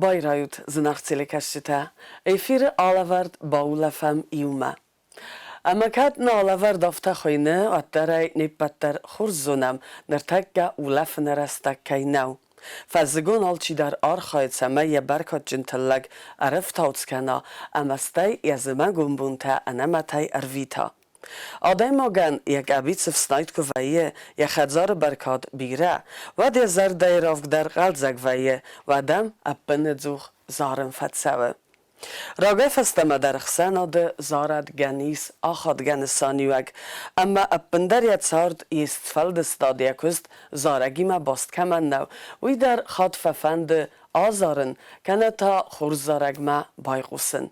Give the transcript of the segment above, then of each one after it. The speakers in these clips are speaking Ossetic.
Байрайут, зынаргъ телекӕсджытӕ! Эфиры алӕвӕрд баулӕфӕм иумӕ. Ӕмӕ кӕд нӕ алӕвӕрд афтӕ хуыйны, уӕддӕр ӕй не ппӕт дӕр хорз зонӕм, ныртӕккӕ улӕфыны рӕстӕг кӕй нӕу. Фӕззыгон алчидӕр архайы, цӕмӕй йӕ бӕркадджын тыллӕг ӕрӕфтауц кӕна ӕмӕ стӕй йӕ зымӕгон бонтӕ ӕнӕмӕтӕй ӕрвита. Адӕймагӕн йӕ къӕбиц ӕфснайд куы вӕййы, йӕ хӕдзары бӕркад бирӕ, уӕд йӕ зӕрдӕйы равг дӕр хъӕлдзӕг вӕййы, уӕд ӕм ӕппынӕдзух зарын фӕцӕуы. Рагӕй фӕстӕмӕ дӕр ӕхсӕнады зарӕг гӕн ис ахадгӕ нысаниуӕг, ӕмӕ ӕппындӕр йӕ цард, йе сфӕлдыстад, йӕ куыст зарӕгимӕ баст кӕмӕн нӕу, уый дӕр хатт фӕфӕнды азарын, кӕнӕ та хорз зарӕгмӕ байхъусын.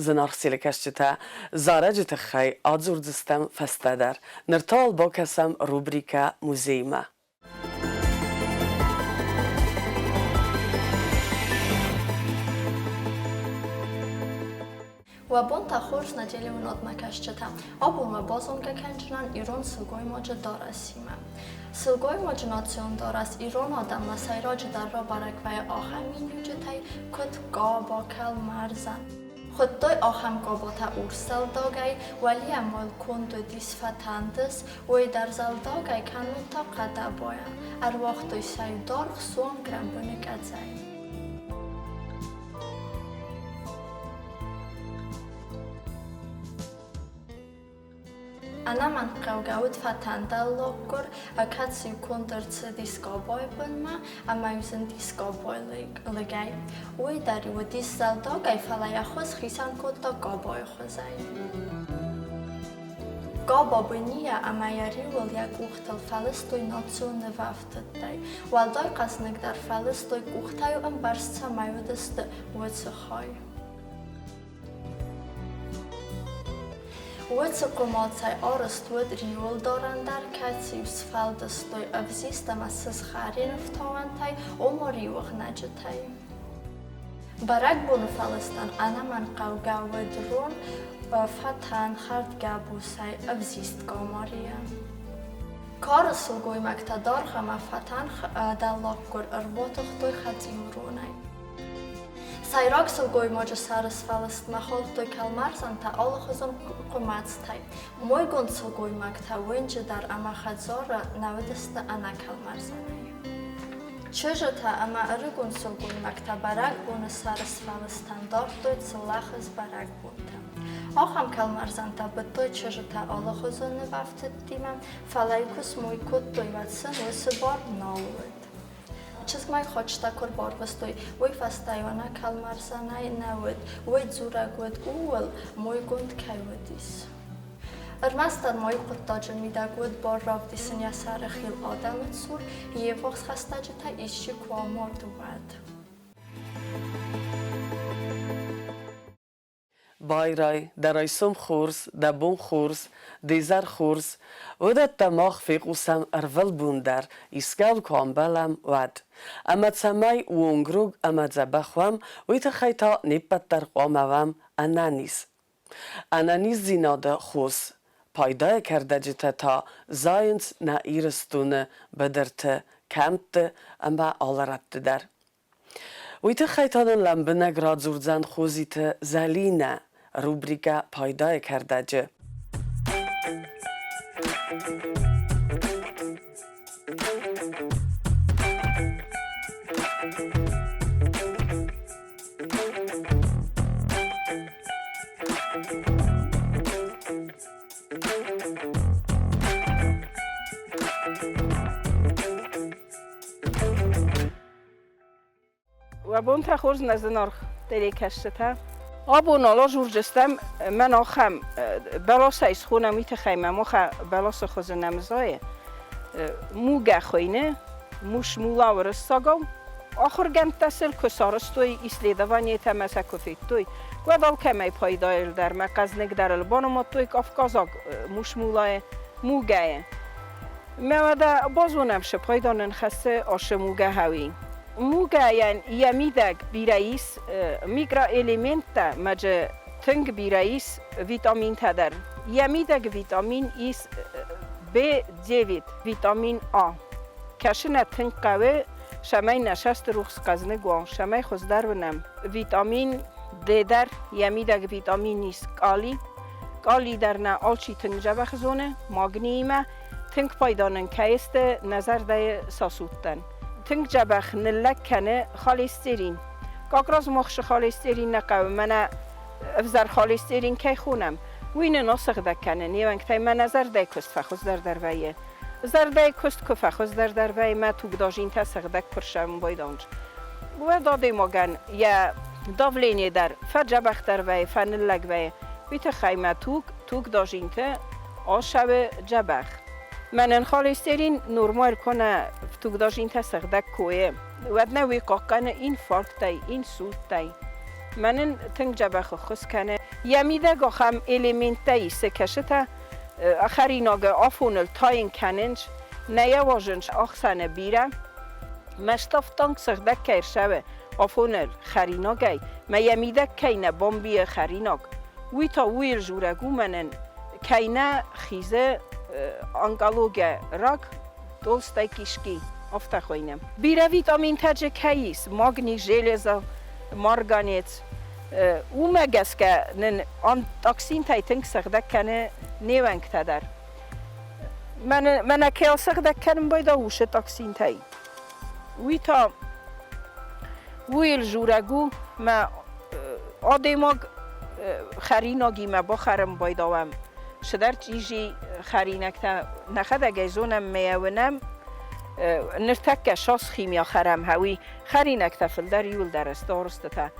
Зынаргъ телекӕсджытӕ, зарӕджы тыххӕй адзурдзыстӕм фӕстӕдӕр. Ныр та уал бакӕсӕм рубрикӕ «Музеймӕ». Уӕ бон та хорз нӕ телеуынадмӕ кӕсджытӕ! Абон уӕ базонгӕ кӕндзынӕн ирон сылгоймаджы дарӕсимӕ. Сылгоймаджы национ дарӕс ирон адӕммӕ сӕйраджыдӕр рабӕрӕг вӕййы ахӕм миниуджытӕй, куыд къаба, кӕлмӕрзӕн. Хуыдтой ахӕм къабатӕ урс зӕлдагӕй, уӕлийӕ конд уыдис фӕтӕндыс, уый дӕр зӕлдагӕй кӕннод та хъӕдабӕйӕ. Ӕруагътой сӕ иу даргъ суанг рӕмбыныкъӕдзӕй. Ӕнӕмӕнгхъӕугӕ уыд фӕтӕн дӕллаггуыр, кӕцы-иу конд ӕрцыдис къабайы бынмӕ ӕмӕ-иу зындис къабайы лыгӕй. Уый дӕр-иу уыдис зӕлдагӕй, фӕлӕ йӕ хуыз хицӕн кодта къабайы хуызӕй. Къаба бынийӕ ӕмӕ йӕ риуыл йӕ къухтыл фӕлыстой национ нывӕфтыдтӕй. Уӕлдай хъӕзныгдӕр фӕлыстой къухтӕ-иу ӕмбӕрзт цӕмӕй уыдысты, уыцы хай. Уыцы хъуымацӕй арӕзт уыд риуылдарӕн дӕр, кӕцы-иу сфӕлдыстой ӕвзист ӕмӕ сызгъӕрин ӕфтауӕнтӕй, ома риуыгънӕджытӕй. Бӕрӕгбоны фӕлыстӕн ӕнӕмӕнгхъӕугӕ уыд рон, фӕтӕн, хӕрдгӕбусӕй, ӕвзист къамарийӕ. Кары сылгоймӕгтӕ даргъ ӕмӕ фӕтӕн дӕллаггуыр ӕрбатыхтой хӕцъилы ронӕй. Сӕйраг сылгоймаджы сӕры сфӕлыстмӕ хаудтой кӕлмӕрзӕнтӕ алыхуызон хъуымӕцтӕй. Мойгонд сылгоймӕгтӕ уынджы дӕр ӕмӕ хӕдзары нӕ уыдысты ӕнӕ кӕлмӕрзӕнӕй. Чызджытӕ ӕмӕ ӕрыгон сылгоймӕгтӕ бӕрӕгбоны сӕры сфӕлыстӕн дардтой цыллӕхыз бӕрӕгбонтӕ. Ахӕм кӕлмӕрзӕнтӕ быдтой чызджытӕ алыхуызон нывӕфтыдтимӕ, фӕлӕ-иу куы смой кодтой, уӕд сын уыцы бар нал уыд. Чызгмӕ хъуджытӕ куы рбарвыстой, уый фӕстӕ-иу ӕнӕ кӕлмӕрзӕнӕй нӕ уыд, уый дзурӕг уыд ууыл, мойгонд кӕй уыдис. Ӕрмӕстдӕр мойы хъуыддаджы мидӕг уыд бар равдисын йӕ сӕры хил адӕмы цур, йе ввахс хӕстӕджытӕй исчи куы амард, уӕд. Байрай, дӕ райсом хорз, дӕ бон хорз, де зӕр хорз. Уыдӕттӕ мах фехъусӕм ӕрвылбон дӕр, искӕуыл куы амбӕлӕм, уӕд. Ӕмӕ цӕмӕй уонгрог ӕмӕ дзӕбӕх уӕм, уый тыххӕй та не ппӕт дӕр хъуамӕ уӕм ӕнӕниз. Ӕнӕниздзинады хос, пайдайы кӕрдӕджытӕ та зайынц нӕ Ирыстоны быдырты, кӕмтты ӕмӕ алы рӕтты дӕр. Уый тыххӕй та нын лӕмбынӕг радзурдзӕн Хозиты Зӕлинӕ рубрикӕ «Пайдайы кӕрдӕджы». Уӕ бонтӕ хорз, нӕ зынаргъ телекӕсджытӕ. Абон алазурджыстӕм мӕн ахӕм бӕласӕй схонӕм, уый тыххӕй мӕ мохӕ бӕласы хуызы нӕмзайы. Мугӕ хуыйны, муш-мула уырыссагау. Ахуыргӕндтӕ сыл куы сарӕзтой исследованиетӕ ӕмӕ сӕ куы федтой, уӕд алкӕмӕй пайдайыл дӕр мӕ хъӕзныгдӕрыл банымадтой кавказаг мушмулайы мугӕйы. Мӕ уӕдӕ базонӕм, цы пайда нын хӕссы ацы мугӕ хауи. Мугӕйӕн йӕ мидӕг бирӕ ис микроэлементтӕ мӕ дзы тынг бирӕ ис витаминтӕ дӕр. Йӕ мидӕг витамин ис B9, витамин А. Кӕсы нӕ тынг хъӕуы, цӕмӕй нӕ цӕсты рухс хъӕзныг уа, цӕмӕй хуыздӕр уынӕм. Витамин D дӕр, йӕ мидӕг витамин ис кали. Кали дӕр нӕ алчи тынг дзӕбӕх зоны, магниимӕ тынг пайда нын кӕй сты нӕ зӕрдӕйы сосудтӕн. Тынг дзӕбӕх ныллӕг кӕны холестерин. Как раз махсы холестерин нӕ хъӕуы, мӕнӕ ӕвзӕр холестерин кӕй хонӕм, уый нын асыгъдӕг кӕны не уӕнгтӕй мӕнӕ зӕрдӕйы куыст фӕхуыздӕрдӕр вӕййы. Зӕрдӕйы куыст куы фӕхуыздӕрдӕр вӕййы, мӕ тугдазинтӕ сыгъдӕг куы рсӕвын байдауынц, уӕд адӕймагӕн йӕ давление дӕр фӕдзӕбӕхдӕр вӕййы, фӕныллӕг вӕййы. Уый тыххӕй мӕ туг тугдазинты асӕуы дзӕбӕх. Мӕнӕн холестерин нормаль кӕнӕ тугдазинтӕ сыгъдӕг куы уӕд нӕ уый хъахъхъӕны инфаркттӕй, инсульттӕй. Мӕнӕн тынг дзӕбӕх ӕххуыс кӕны. Йӕ мидӕг ахӕм элементтӕ исы, кӕцытӕ хӕринагы афоныл тайын кӕнынц, нӕ йӕ уадзынц ӕхсӕны бирӕ. Мӕстӕфтанг сыгъдӕг кӕй рцӕуы афоныл хӕринагӕй, мӕ йӕ мидӕг кӕй нӕ бамбийы хӕринаг, уый та ууыл дзурӕг у мӕнӕн, кӕй нӕ хизы онкология, рак, толстой кишки, афтӕ хуыйны. Бирӕ витаминтӕ дзы кӕй ис, магний, железо, марганец, уымӕ гӕсгӕ нын токсинтӕй тынг сыгъдӕг кӕны не уӕнгтӕ дӕр. Мӕнӕ кӕй сыгъдӕг кӕнын байдау уыцы токсинтӕй, уый та уыйыл дзурӕг у, мӕ адӕймаг хӕринагимӕ бахӕрын байдауӕм цыдӕр чъизи хӕринӕгтӕ нӕхӕдӕг ӕй зонӕм мӕ йӕ уынӕм, ныртӕккӕ сас химия хӕрӕм, уый хӕринӕгтӕ фылдӕр иуылдӕр сты арыстытӕ,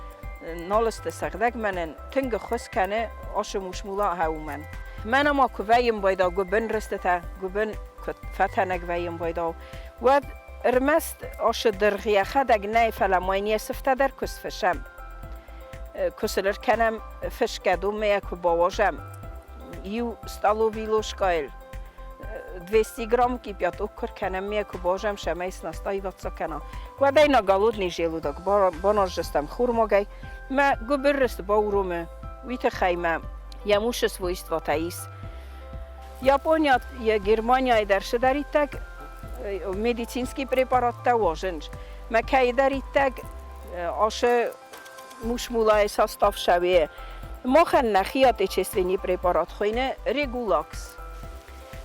нал сты сыгъдӕг мӕнӕн тынг ӕххуыс кӕны ацы мусмула уымӕн. Мӕнӕ ма куы вӕййын байдау гуыбын рыстытӕ, гуыбын куы фӕтӕнӕг вӕййын байдау, уӕд ӕрмӕст ацы дыргъ йӕхӕдӕг нӕй, фӕлӕ ма йын йӕ сыфтӕ дӕр куы сфыссӕм, куы сыл ӕркӕнӕм фысгӕ донмӕ куы бауазӕм, иу столовый ложкӕйыл 200 грамм кипяток куы ркӕнӕм ме куы базӕм, цӕмӕй сын астаиватса кӕна. Уӕд ӕй на голодный желудок баназдзыстӕм хурмагӕй. Мӕ гуыбыр рыст бауромы, уый тыххӕй мӕ йӕ мусы свойствотӕ ис. Япония йе Германияйы дӕр цыдӕриддӕр медицинский препараттӕ уозынц. Мӕ кӕйдӕриддӕр ацы мусмулайы состав сӕуе. Махӕн нӕхи отечественный препарат хуыйны Регулакс.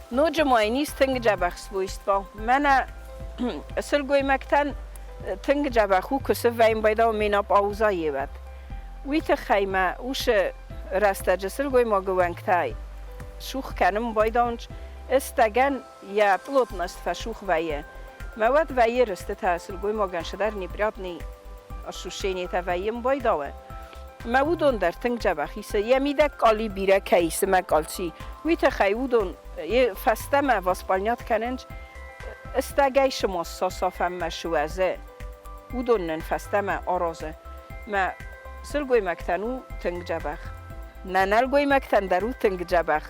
Ноджы ма йын ис тынг дзӕбӕх свойства. Мӕнӕ сылгоймӕгтӕн тынг дзӕбӕх у, куы сывӕйын байдауы менопауза йевӕд. Уый тыххӕй мӕ усы рӕстӕджы сылгоймагы уӕнгтӕ сух кӕнын байдауынц, стӕгӕн йӕ плотность фӕсух вӕййы. Мӕ уӕд вӕййы рыстытӕ сылгоймагӕн цыдӕр неприятный ощущениетӕ вӕййын байдауы. Мӕ уыдон дӕр тынг дзӕбӕх исы. Йӕ мидӕг къали бирӕ кӕй исы мӕ кальций, уый тыххӕй уыдон фӕстӕмӕ воспольнят кӕнынц, стӕгӕй сымос сософӕммӕ суӕзы, уыдон нын фӕстӕмӕ аразы. Мӕ сылгоймӕгтӕн у тынг дзӕбӕх. Нӕ нӕлгоймӕгтӕн дӕр у тынг дзӕбӕх.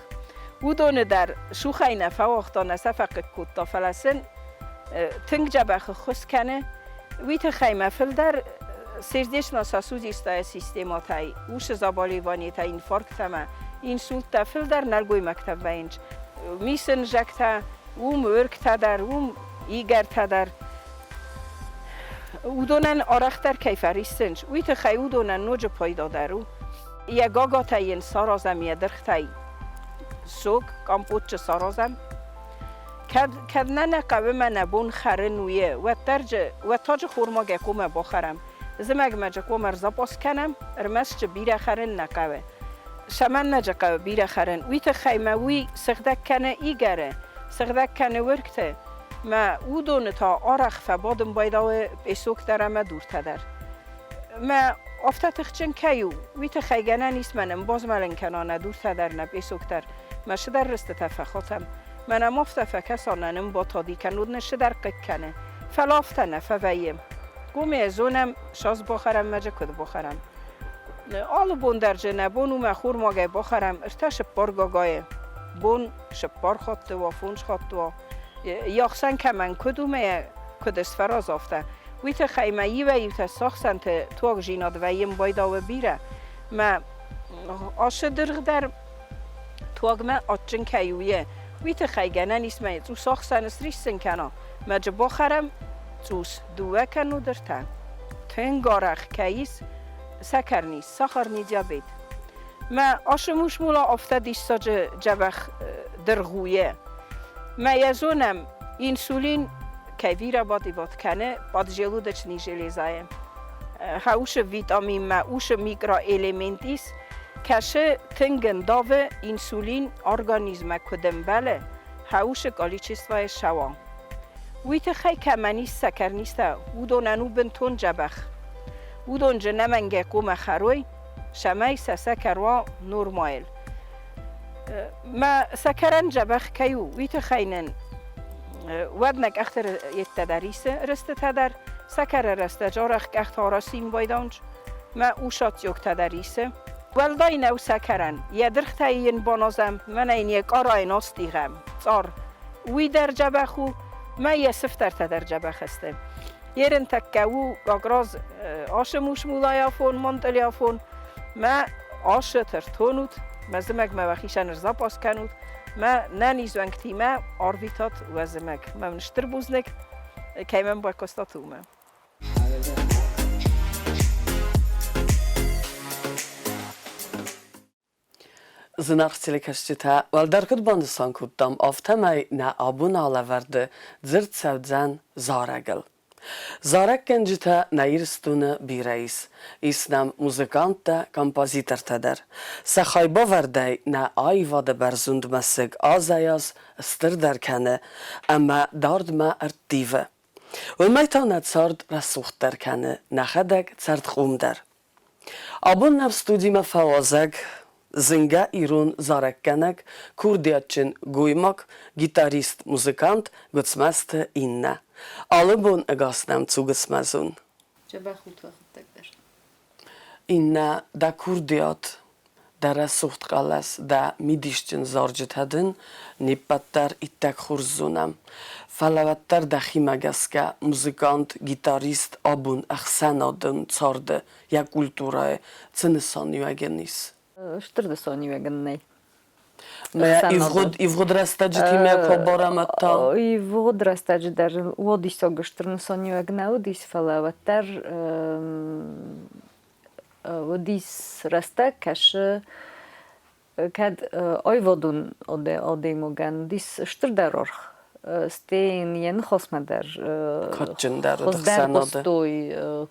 Уыдоны дӕр сухӕй нӕ фӕуагъта, нӕ сӕ фӕхъыг кодта, фӕлӕ сын тынг дзӕбӕх ӕххуыс кӕны. Уый тыххӕй мӕ фылдӕр сердечно-сосудистая систематӕй, усы заболеваниетӕ, инфаркттӕ ӕмӕ инсульттӕ фылдӕр нӕлгоймӕгтӕ вӕййынц. Мисынзӕгтӕ, уым уыргтӕ дӕр, уым игӕртӕ дӕр. Уыдонӕн арӕхдӕр кӕй фӕриссынц, уый тыххӕй уыдонӕн ноджы пайдадӕр у. Йӕ гагатӕ йын саразӕм йӕ дыргътӕй сок, компотчы саразӕм. Кӕд, кӕд нӕ нӕ хъӕуы мӕнӕ бон хӕрын у йе, уӕддӕр джы, уӕд та джы хормагӕй хъуамӕ бахӕрӕм. Зымӕгмӕ джы хъуамӕ ӕрзапас кӕнӕм, ӕрмӕст джы бирӕ хӕрын нӕ хъӕуы. Цӕмӕннӕ джы хъӕуы бирӕ хӕрын, уый тыххӕй мӕ уый сыгъдӕг кӕны игӕры, сыгъдӕг кӕны уыргты. Мӕ уыдоны та арӕх фӕбадын байдауы песок дӕр ӕмӕ дуртӕ дӕр. Мӕ афтӕ тыхджын кӕй у, уый тыххӕй гӕнӕн ис мӕнӕн базмӕлын кӕна нӕ дуртӕ дӕр, нӕ песок дӕр. Мӕ цыдӕр рыстытӕ фӕхатӕм. Мӕнӕм афтӕ фӕкӕса, нӕ нын батади, кӕннод нын цыдӕр хъыг кӕны. Фӕлӕ афтӕ нӕ фӕвӕййы. Гомейӕ зонӕм, саз бахӕрӕм мӕ дзы куыд бахӕрӕм. Алы бон дӕр дзы нӕ бон у мӕ хормагӕй бахӕрӕм ӕртӕ цыппар гагайы. Бон цыппар хатты уа, фондз хатты уа. Йӕхсӕн кӕмӕн куыд у мӕ куыд сфӕраз афтӕ. Уый тыххӕй мӕ иуӕй-иутӕ сахсӕнты туагдзинад вӕййын байдауы бирӕ. Мӕ ацы дыргъ дӕр туагмӕ адджын кӕй у, е, уый тыххӕй гӕнӕн ис мӕ цъус ӕхсӕны сриссын кӕна, мӕ джы бахӕрӕм цъус дыууӕ кӕннод ӕртӕ. Тынг арӕх кӕй ис сӕкӕрниз, сахарный диабет. Мӕ ацы мусмула афтӕ диссаджы дзӕбӕх дыргъ у, е. Мӕ йӕ зонӕм, инсулин кӕй вирабадиват кӕны поджелудочный железайы. Хӕусы витаминмӕ усы микроэлемент ис, кӕсы тынг ӕндавы инсулин организммӕ куыд ӕмбӕлы, хӕусы количествойы ссӕуа. Уый тыххӕй кӕмӕн ис сӕкӕрнизтӕ, уыдонӕн у бынтон дзӕбӕх. Уыдон дзы ӕнӕмӕнгӕй хъуамӕ хӕрой, цӕмӕй сӕ сӕкӕр уа нормайыл. Мӕ сӕкӕрӕн дзӕбӕх кӕй у, уый тыххӕй нын уӕд нӕ къӕхты йедтӕ дӕр исы рыстытӕ дӕр, сӕкӕры рӕстӕджы арӕх къӕхтӕ арасин байдауынц, мӕ усатъёгтӕ дӕр исы. Уӕлдай нӕу сӕкӕрӕн, йӕ дыргътӕй йын баназӕм, мӕнӕ йын йӕ къарайын астигъӕм, цъар. Уый дӕр дзӕбӕх у, мӕ йӕ сыфтӕртӕ дӕр дзӕбӕх сты. Ерынтӕккӕ у как раз ашы мусмулайафон, мантъылиафон, мӕ ашы тыртонут, мӕ зымӕгмӕ уӕхицӕн ӕрзапас кӕнут, мӕ нӕниз уӕнгтимӕ арвитат уӕ зымӕг. Мӕ уын стыр бузныг, кӕй мӕм байхъуыстат, уымӕ. Зынаргъ телекӕсджытӕ, уӕлдӕр куыд банысан кодтам, афтӕмӕй нӕ абон алӕвӕрды дзырд цӕудзӕн зарӕгыл. Зарӕггӕнджытӕ нӕ Ирыстоны бирӕ ис. Ис нӕм музыканттӕ, композитортӕ дӕр. Сӕ хайбавӕрдӕй нӕ аивады бӕрзонд мӕсыг азӕй-аз стырдӕр кӕны ӕмӕ дардмӕ ӕрттивы. Уымӕй та нӕ цард рӕсугъддӕр кӕны, нӕхӕдӕг цӕрдхъомдӕр. Абон нӕм студимӕ фӕуазӕг зынгӕ ирон зарӕггӕнӕг, курдиатджын гоймаг, гитарист, музыкант Гуыцмӕзты Иннӕ. Алы бон ӕгас нӕм цу Гуыцмӕзон. Дзӕбӕх ут уӕхӕдӕг дӕр. Иннӕ дӕ курдиат, дӕ рӕсугъд хъӕлӕс, дӕ мидисджын зарджытӕ дын не ппӕт дӕр иттӕг хорз зонӕм. Фӕлӕ уӕддӕр дӕхимӕ гӕсгӕ музыкант, гитарист абон ӕхсӕнадон царды йӕ культурӕйы цы нысаниуӕгӕн ис? Стыр нысаниуӕг ын нӕй. Мӕ ивгъуыд, ивгъуыд рӕстӕджытимӕ куы абарӕм, та? Ивгъуыд рӕстӕджы дӕр уодисог стыр нысаниуӕг нӕ уыдис, фӕлӕ уӕддӕр уыдис рӕстӕг, кӕсы кӕд аивадон адӕймагӕн уыдис стырдӕр аргъ, стӕй йын йӕ ныхасмӕ дӕр кадджындӕр уыд хуыздӕр ӕхсӕнады. Хъуыстой,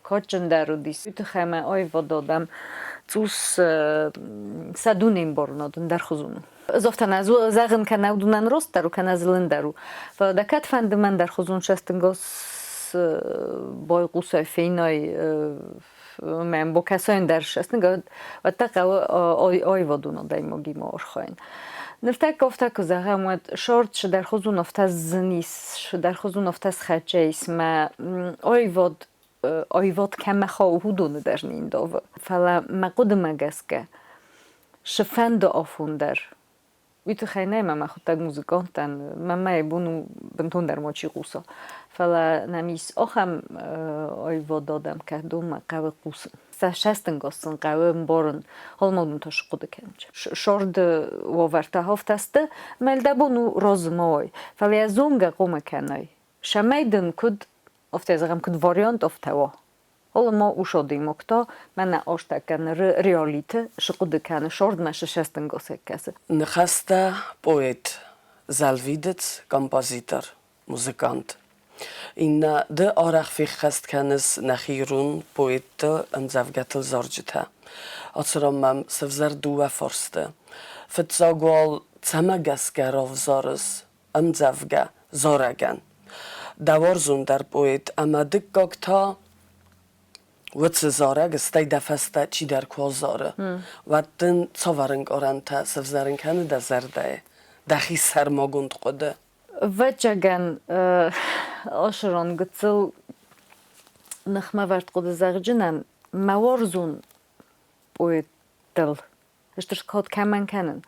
кадджындӕр уыдис. Уый тыххӕй ӕмӕ аивад адӕм цъус сӕ дунеӕмбарынад ӕндӕрхуызон у. Ӕз афтӕ нӕ зӕгъын, кӕнӕ уыдонӕн растдӕр у, кӕнӕ зылындӕр у. Фӕлӕ дӕ кӕд фӕнды мӕн дӕрхуызон цӕстӕнгас байхъусай, фенай, мӕм бакӕсай ӕндӕр цӕстӕнгас, уӕд дӕ хъӕуы аивадон адӕймагимӕ архайын. Ныртӕккӕ афтӕ куы зӕгъӕм, уӕд сӕрд цыдӕрхуызон афтӕ зын ис, цыдӕрхуызон афтӕ схӕццӕ ис мӕ аивад аивад кӕмӕ хауы, уыдоны дӕр не ндавы. Фӕлӕ мӕ хъуыдымӕ гӕсгӕ, цыфӕнды афон дӕр, уый тыххӕй нӕй мӕ мӕхуыдтӕг музыкант дӕн, мӕнмӕ бон у бынтондӕр мачи хъуса. Фӕлӕ нӕм ис ахӕм аивад адӕм, кӕдонмӕ хъӕуы хъусын. Сӕ цӕстӕнгас сын хъӕуы ӕмбарын, холмагон тас хъуыды кӕнын. Сӕрды уавӕртӕ афтӕ сты, мӕ дӕ бон у разы ма уай, фӕлӕ йӕ зонгӕ хъуамӕ кӕнай. Цӕмӕй дын куыд афтӕ зӕгъӕм, куыд вариант афтӕ уа. Фӕлӕ ма ус адӕймаг та мӕнӕ азтӕ кӕны реалиты, цы хъуыды кӕны, сӕрдмӕ цы цӕстӕнгасӕй кӕсы. Ныхӕстӕ поэт, зӕлвидыц, композитор, музыкант. Иннӕ ды арӕх феххӕст кӕныс нӕхи ирон поэтты ӕмдзӕвгӕтыл зарджытӕ. Ацы ран мӕм сӕвзӕрд дыууӕ фарсты. Фыццаг уал цӕмӕ гӕсгӕ равзарыс ӕмдзӕвгӕ зарӕгӕн. Дӕ уарзондӕр поэт ӕмӕ дыккаг та уыцы зарӕг, стӕй дӕ фӕстӕ чидӕр куы азары, уӕд дын цавӕр ӕнкъарӕнтӕ сӕвзӕрын кӕны дӕ зӕрдӕйы, дӕхи сӕрмагонд хъуыды? Ӕвӕццӕгӕн, ӕсырон гыццыл ныхмӕвӕрд хъуыды зӕгъджынӕн мӕ уарзон поэттыл стыр код кӕмӕн кӕнын,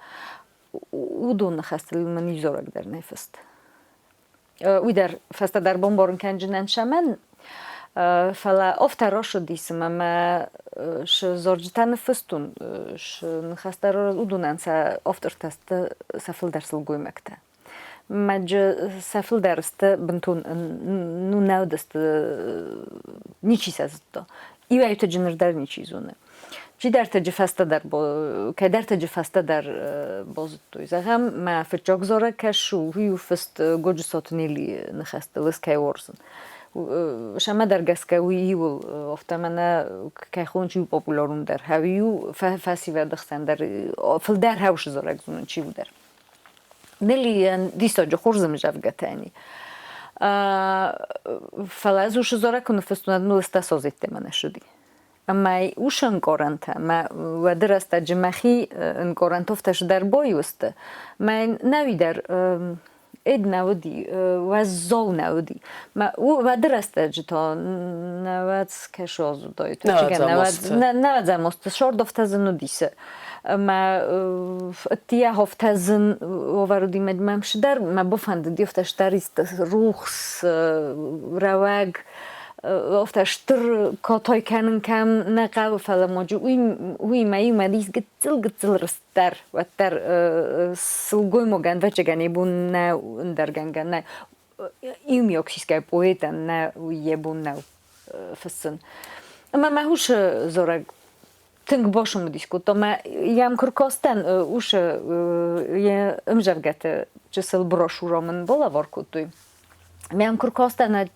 уыдон ныхӕстыл мын иу зарӕг дӕр нӕ фыст. Уый дӕр фӕстӕдӕр бамбарын кӕнджынӕн сӕмӕн, фӕлӕ афтӕ рацыдис ӕмӕ мӕ цы зарджытӕ ныффыстон, цы ныхӕстӕ уыдонӕн сӕ автортӕ сты сӕ фылдӕр сылгоймӕгтӕ. Мӕджы сӕ фылдӕр сты бынтон ну нӕ уыдысты, ничи сӕ зыдта. Иуӕй-иутӕ ныр дӕр ничи зоны. Чидӕртӕджы фӕстӕдӕр, кӕйдӕртӕджы фӕстӕдӕр базыдтой. Зӕгъӕм, мӕ фыццаг зарӕг кӕс у, уый у фыст Годжысаты Нелийы ныхӕстыл ӕз кӕй уарзын. Сӕмӕдӕр гӕсгӕ уый иуыл афтӕ мӕнӕ кӕй хоныс иу популярондӕр, иу фӕсивӕды хсӕн дӕр фылдӕр хӕусы зарӕг зонын чи у дӕр. Нелийӕн диссаджы хорз ӕмдзӕвгӕтӕ ни. Фӕлӕ ӕз уыцы зарӕг куы ныффыстон, уӕд мыл стасозеттӕмӕ нӕ ссыди. Ӕмӕ ус ӕнкъарӕнтӕ, мӕ уӕды рӕстӕджы мӕхи ӕнкъарӕнтӕ афтӕ сдӕр баиу сты. Мӕ нӕуи дӕр эд нӕ уыди, уӕззау нӕ уыди. Мӕ уӕды рӕстӕджы та нӕуӕдз кӕсоз уыдаид. Нӕуӕдзӕм осты, сордовтӕ зын уыдис. Мӕ ӕддийӕ афтӕ зын уавӕр уыди, мӕм сдӕр мӕ бафӕндыди афтӕ сдӕр рухс, рӕуӕг афтӕ стыр катай кӕнын кӕм нӕ хъӕуы, фӕлӕ ноджы уыимӕ иумӕ ис гыццыл-гыццыл рыстдӕр, уӕддӕр сылгоймагӕн, ӕвӕццӕгӕн, йӕ бон нӕ ӕндӕргӕнгӕ нӕ иумиаг сисгӕ поэтӕн нӕ йӕ бон нӕу фыссын. Ӕмӕ мӕ усы зарӕг тынг бацымыдис кодта. Мӕ йӕм куы ркастӕн, усы йе мзӕвгӕты чысыл брошюрӕ мын балӕвар кодтой. Мӕм куы ркастӕн,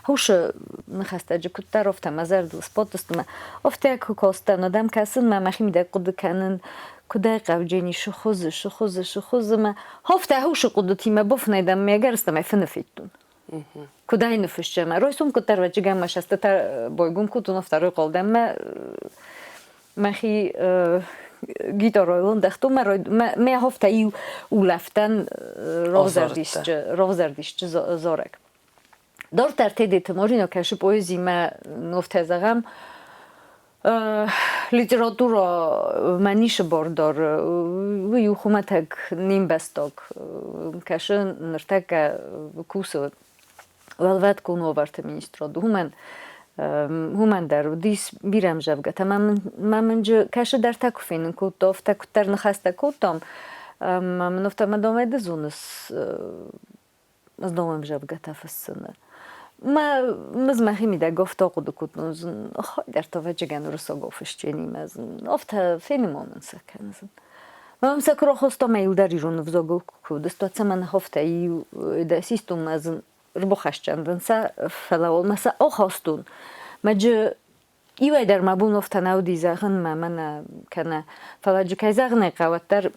усы ныхӕстӕджы куыддӕр афтӕ мӕ зӕрдыл сбадтысты мӕ афтӕ куы кастӕн, адӕм кӕсын мӕ мӕхимидӕг хъуыды кӕнын, куыдӕй хъӕвджын цы хуызы, цы хуызы, цы хуызы мӕ афтӕ усы хъуыдытимӕ бафынӕй дӕн, ме гӕрыстӕмӕй фыны федтон. Куыдӕй ныффысса мӕ райсом куыддӕр вӕджыгӕн мӕ сӕстытӕ байгом кодтон, афтӕ райхъал дӕн мӕ мӕхи гитарайыл ӕндӕхтон, мӕ афтӕ иу улӕфтӕн равзӕрдисчы зарӕг. Дарддӕр Тедеты Марина кӕсы поэзимӕ нофтӕ зӕгъӕм, Литературӕ мӕ ницы бар дӕр, уый у хуымӕтӕг не мбӕстаг. Кӕсы ныртӕккӕ кусы Уӕлвӕткон уавӕрты министрады. Уымӕн уымӕн дӕр уыдис бирӕ ӕмдзӕвгӕтӕ. Мӕ мын кӕсыдӕртӕ куы фенын кодта, афтӕ куыддӕр ныхӕстӕ кодтам. Ӕмӕ мын афтӕ мӕ домӕй ды зоныс ӕз домӕм зӕгъгӕ фыссыны. Мӕ мыз мӕхимидӕг афтӕ хъуыды кодтон, дӕр ӕвӕццӕгӕн уырыссагау фысджынимӕ, афтӕ фенымонын сӕ кӕндзӕн. Мӕм сӕ куы рахаста мӕ иу дӕр ирон ӕвзагыл куы уыдысты, уӕд сӕ мӕ афтӕ иу систон мӕ зын ӕрбахӕсджын сӕ, фӕлӕ мӕ сӕ ахастон. Мӕ джы иуӕй дӕр мӕ бон афтӕ нӕ уыди зӕгъын мӕ мӕнӕ кӕнӕ, фӕлӕ джы кӕй зӕгъын ӕй хъӕуы, уӕддӕр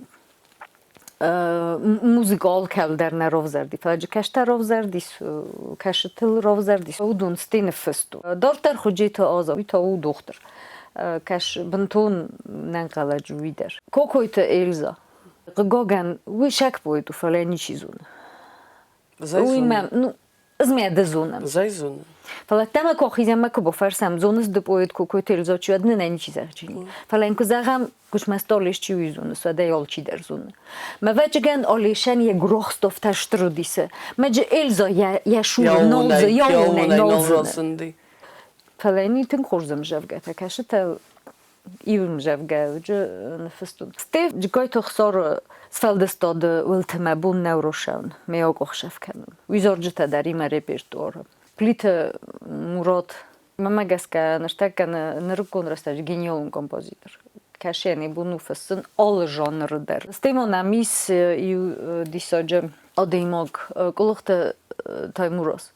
музыка алкӕуыл дӕр нӕ равзӕрди, фӕлӕ джы кӕстӕр равзӕрдис, кӕсытыл равзӕрдис, уыдон сте ныффыст у. Дарддӕр Хуыджеты Аза, уый та у дохтыр. Кӕс бынтон нӕнхъӕлӕджы уый дӕр. Кокойты Эльза. Хъыгагӕн, уый сӕк поэт у, фӕлӕ ничи зоны. Уый мӕм, ну, ӕз мӕ ды зонӕм. Зӕй зоны. Фӕлӕ тамако хизӕмӕ куы бафӕрсӕм, зоныс ды поэт Кокойты Эльза чи уӕд нын ӕй ничи зӕгъджыни. Фӕлӕ йын куы зӕгъӕм, куысмӕ стъол исчи уый зоныс, уӕд ӕй алчидӕр зоны. Мӕ вӕччыгӕн Олешӕн йӕ гуырахстофтӕ стыр уыдисы. Мӕ джы Эльза йӕ шуры нолдзы, йӕ нолдзыны. Фӕлӕ йын тынг хорз ӕмзӕвгӕтӕ кӕсытӕ иу ӕмзӕвгӕ ныффыстон. Стӕй Джыккайты Ӕхсары сфӕлдыстады уылты мӕ бон нӕу росӕн, ме акъухсӕф кӕнын. Уый зарджытӕ дӕр имӕ репертуары. Плиты Мурат, мӕнмӕ гӕсгӕ, ныртӕккӕ нырыккон рӕстӕджы гениалон композитор. Кӕсӕн йӕ бон у фыссын алы жанры дӕр. Стӕй ма нӕм ис иу диссаджы адӕймаг Къуылыхты Таймураз.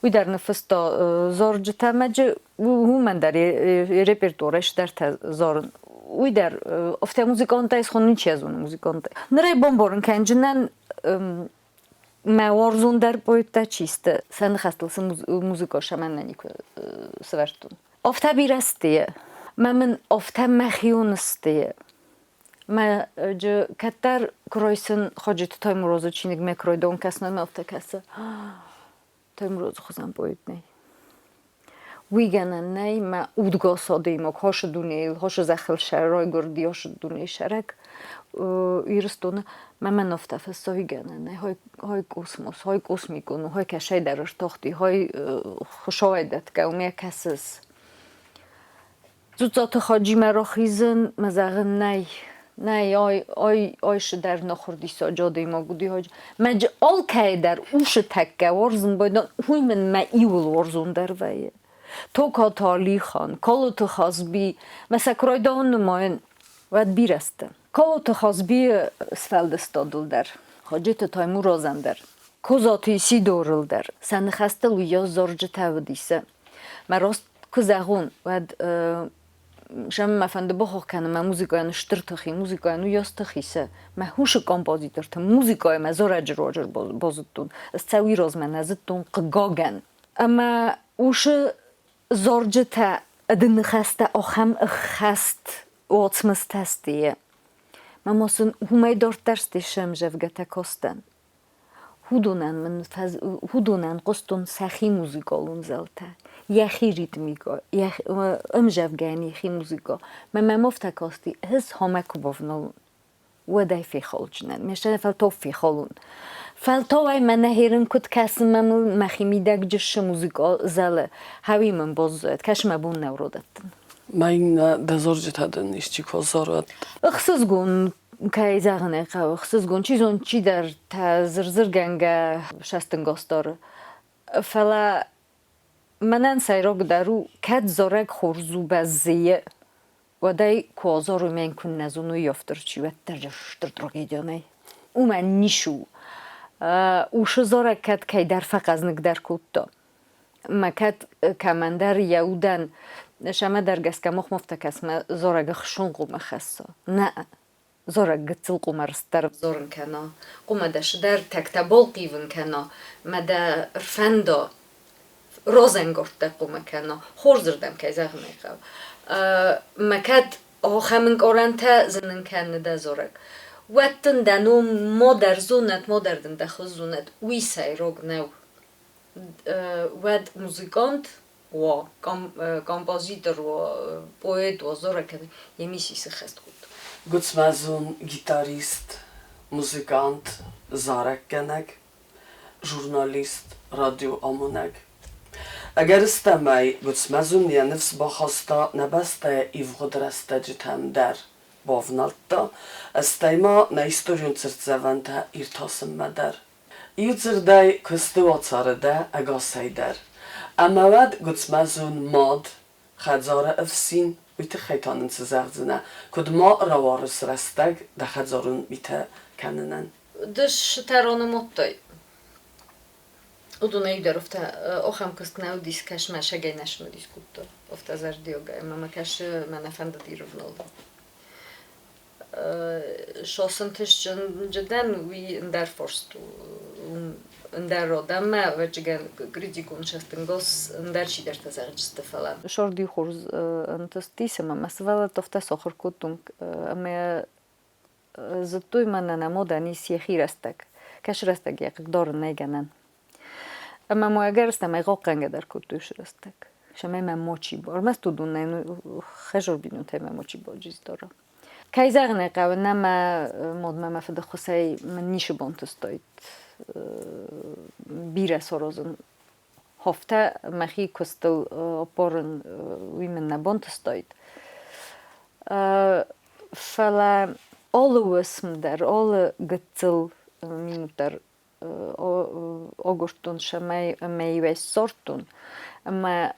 Уый дӕр ныффыста зарджытӕ ӕмӕ уымӕн дӕр репертуарӕй стӕртӕ зарын. Уый дӕр афтӕ музыкантӕй схонын чи зоны музыкантӕй. Нырӕй бамбарын кӕнджынӕн мӕ уарзондӕр поэттӕ чи сты, сӕ ныхӕстыл цы музыка сӕмӕн нӕ никуы сӕвӕрдтон. Афтӕ бирӕ сты, мӕ мын афтӕ мӕхион сты. Мӕ кӕддӕр куы райсын Хаджиты Таймуразы чиныг мӕ куы райдон кӕсын ӕмӕ афтӕ кӕсы. Таймуразы хуызӕн поэт нӕй. Уый гӕнӕн нӕй, мӕ удгас адӕймаг хосы дунейыл, хосы зӕххыл сӕр райгуырди, хосы дунейы сӕрӕг Ирыстоны. Мӕ мӕн афтӕ фӕсса уый гӕнӕн нӕй, хой, хой космос, хой космикон, хой кӕсӕйдӕр ӕртахти, хой хуысауӕй дӕтгӕ, уымӕ кӕсыс. Дзуццаты Хаджимӕ рахизын мӕ зӕгъын нӕй. Нӕй, ай, ай, ай дӕр нахуырдисаджы адӕймаг уыди Хаджи. Мӕ алкӕй дӕр усы тӕккӕ уарзын байдон, уый мын мӕ иуыл уарзондӕр вӕййы. Токаты Алихан, Калоты Хазби, мӕ сӕ куы райдауын нымайын, уӕд бирӕ сты. Калоты Хазбийы сфӕлдыстадыл дӕр, Хаджиты Таймуразӕн дӕр, Козаты Исидорыл дӕр сӕ ныхӕстыл уыйас зарджытӕ уыдис. Мӕ рост куы зӕгъон, уӕд сӕм мӕ фӕнды бахох кӕнын мӕ музыкайӕн стыр тых и, музыкайӕн уыйас тых и сӕ. Мӕ хъусы композиторты музыкайы мӕ зарӕджы руаджы базыдтон. Ӕз сӕ уый размӕ нӕ зыдтон, хъыгагӕн. Ӕмӕ усы зарджытӕ ды ныхӕстӕ ахӕм ӕххӕст уацмыстӕ сты. Мӕ ма сын уымӕй дарддӕр сты сӕмзӕвгӕтӕ кастӕн. Уыдонӕн мын уыдонӕн хъуыстон сӕхи музыкалон зӕлтӕ, йӕхи ритмикӕ, ӕмзӕвгӕйӕн йӕхи музыкӕ. Мӕ мӕм афтӕ касти, ӕз хомӕ куы бавналон, уӕд ӕй фехалдзынӕн. Ме сӕ фӕлтау фехалон. Фӕлтау ӕй мӕнӕ херын куыд кӕсын мӕ мыл мӕхимидӕг джыссы музыкӕ зӕлы, хӕуи мын баззайӕд, кӕсы мӕ бон нӕу родӕттын. Ма иннӕ дӕ зарджытӕ дын исчи куы азарӕд? Ӕхсызгон кӕй зӕгъын ӕй хъӕуы, ӕхсызгон, чи зоны, чидӕртӕ зыр-зыргӕнгӕ сӕстынгас дары. Фӕлӕ мӕнӕн сӕйрагдӕр у, кӕд зарӕг хорз у бӕззыйы, уӕд ӕй куы азарой, мӕн куыннӕ зоны, уый автор чи, уӕддӕр стыр трагедия нӕй. Уымӕн ницы у. Усы зарӕг кӕд кӕйдӕр фӕхъӕзныгдӕр кодта, Мӕ кӕд кӕмӕндӕр йӕ удӕн сӕмӕдӕр гӕсгӕ мохмофтӕ кӕсмӕ зарӕг ӕхсон хъумӕ хӕсса. Нӕ, зарӕг гыццыл къумӕрстдӕр зорын кӕна, хъумӕ дӕ сыдӕр тӕгтӕ болхъивын кӕна, мӕ дӕ рфӕнда розӕнгордтӕ хъумӕ кӕна, хорзырдӕм кӕй зӕгъын ӕй хъӕуы. Мӕ кӕд ахӕм ӕнкъарӕнтӕ зынын кӕны дӕ зарӕг, уӕд дын дӕ ном модӕр зонӕд, модӕр дын дӕ хуыз зонӕд, уый сӕйраг нӕу. Уӕд музыкант уа, композитор уа, поэт уа, зарӕг кӕны, йе сиххӕст кодта. Гуыцмӕзон гитарист, музыкант, зарӕггӕнӕг, журналист, радиоамонӕг. Ӕгӕрыстӕмӕй, Гуыцмӕзон йӕ ныфс бахаста нӕ бӕстӕйы ивгъуыд рӕстӕджытӕм дӕр. бавнӕлдта, стӕй ма нӕ историон цыртдзӕвӕнтӕ иртасынмӕ дӕр. Иудзырдӕй, куысты уацары дӕ ӕгасӕй дӕр. Ӕмӕ уӕд Гуыцмӕзон мад, хӕдзары ӕфсин, уый тыххӕй та нын цы зӕгъдзынӕ, куыд ма рауарыс рӕстӕг дӕ хӕдзарон митӕ кӕнынӕн? Ды сытӕроны модтой. Уыдонӕй дӕр офтӕ охӕм куыст нӕ уыдис, кӕсмӕ сӕгӕй нӕ смыдис кодтой. Офтӕ зӕрдиагӕй ӕмӕ мӕ кӕсы, мӕ нӕ фӕндыд ирвнолын. Сосынтысджын уый ӕндӕр фарст у. Ӕндӕр адӕммӕ, ӕвӕццӕгӕн, критикон цӕстӕнгас ӕндӕр чидӕртӕ зӕгъджысты, фӕлӕ. Сорди хорз ӕнтыстис ӕмӕ мӕ сывӕллӕтты афтӕ сахуыр кодтон, ӕмӕ зыдтой мӕнӕн амодӕн ис йӕхи рӕстӕг. Кӕсы рӕстӕг йӕ хъыгдарын нӕй гӕнӕн. Ӕмӕ ма ӕгӕрыстӕмӕй хъахъхъӕнгӕ дӕр кодтой уыцы рӕстӕг. Цӕмӕй мӕ мочи ӕрмӕст уыдонӕй хӕзор бинонтӕй мӕ мочи баджиздара. Кӕй зӕгъын ӕй хъӕуы, нӕ мӕ модмӕ мӕ фыды ххуысӕй мын ницы бонты стоит бирӕ сорозын. Хофтӕ мӕхи куыстыл оппорын, уый мын нӕ бонты стоит. Фӕлӕ алы уысм дӕр, алы гыццыл минут дӕр агуырдтон цӕмӕй ӕмӕ-иу ӕй ссардтон. Ӕмӕ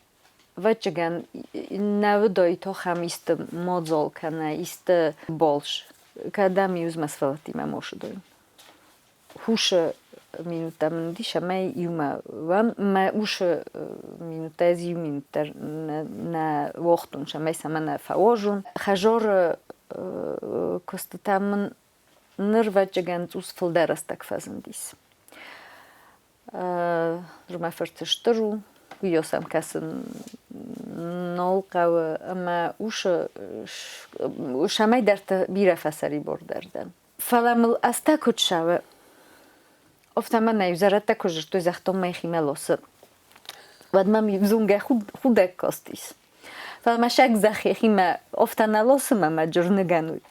ӕвӕццӕгӕн, нӕ уыдаид ахӕм исты мадзал кӕнӕ исты балц, кӕдӕм-иу мӕ сывӕллӕттимӕ ма ссыдаин. Хъусы минуттӕ мын уыдис ӕмӕ иумӕ уӕм мӕ усы минуттӕ ӕз иу минут дӕр нӕ уагътон, цӕмӕй сӕ мӕ нӕ фӕуарзон. Хӕдзары куыстытӕ мын ныр ӕвӕццӕгӕн цъус фылдӕр рӕстӕг фӕзындис. Ныр мӕ фырт стыр у, уыйас ӕм кӕсын нал хъӕуы ӕмӕ усы цӕмӕйдӕрты бирӕ фӕсӕрибардӕр дӕн. Фӕлӕ мыл азтӕ куыд цӕуы, афтӕ мӕ нӕ зӕрӕдтӕ куы зыдтой, загътон мӕхимӕ лосы, уӕд мӕм зонгӕ худӕг кастис. Фӕлӕ мӕ саг зӕхх йӕхимӕ афтӕ нӕ лосы мӕ мӕ джырныгӕн уый.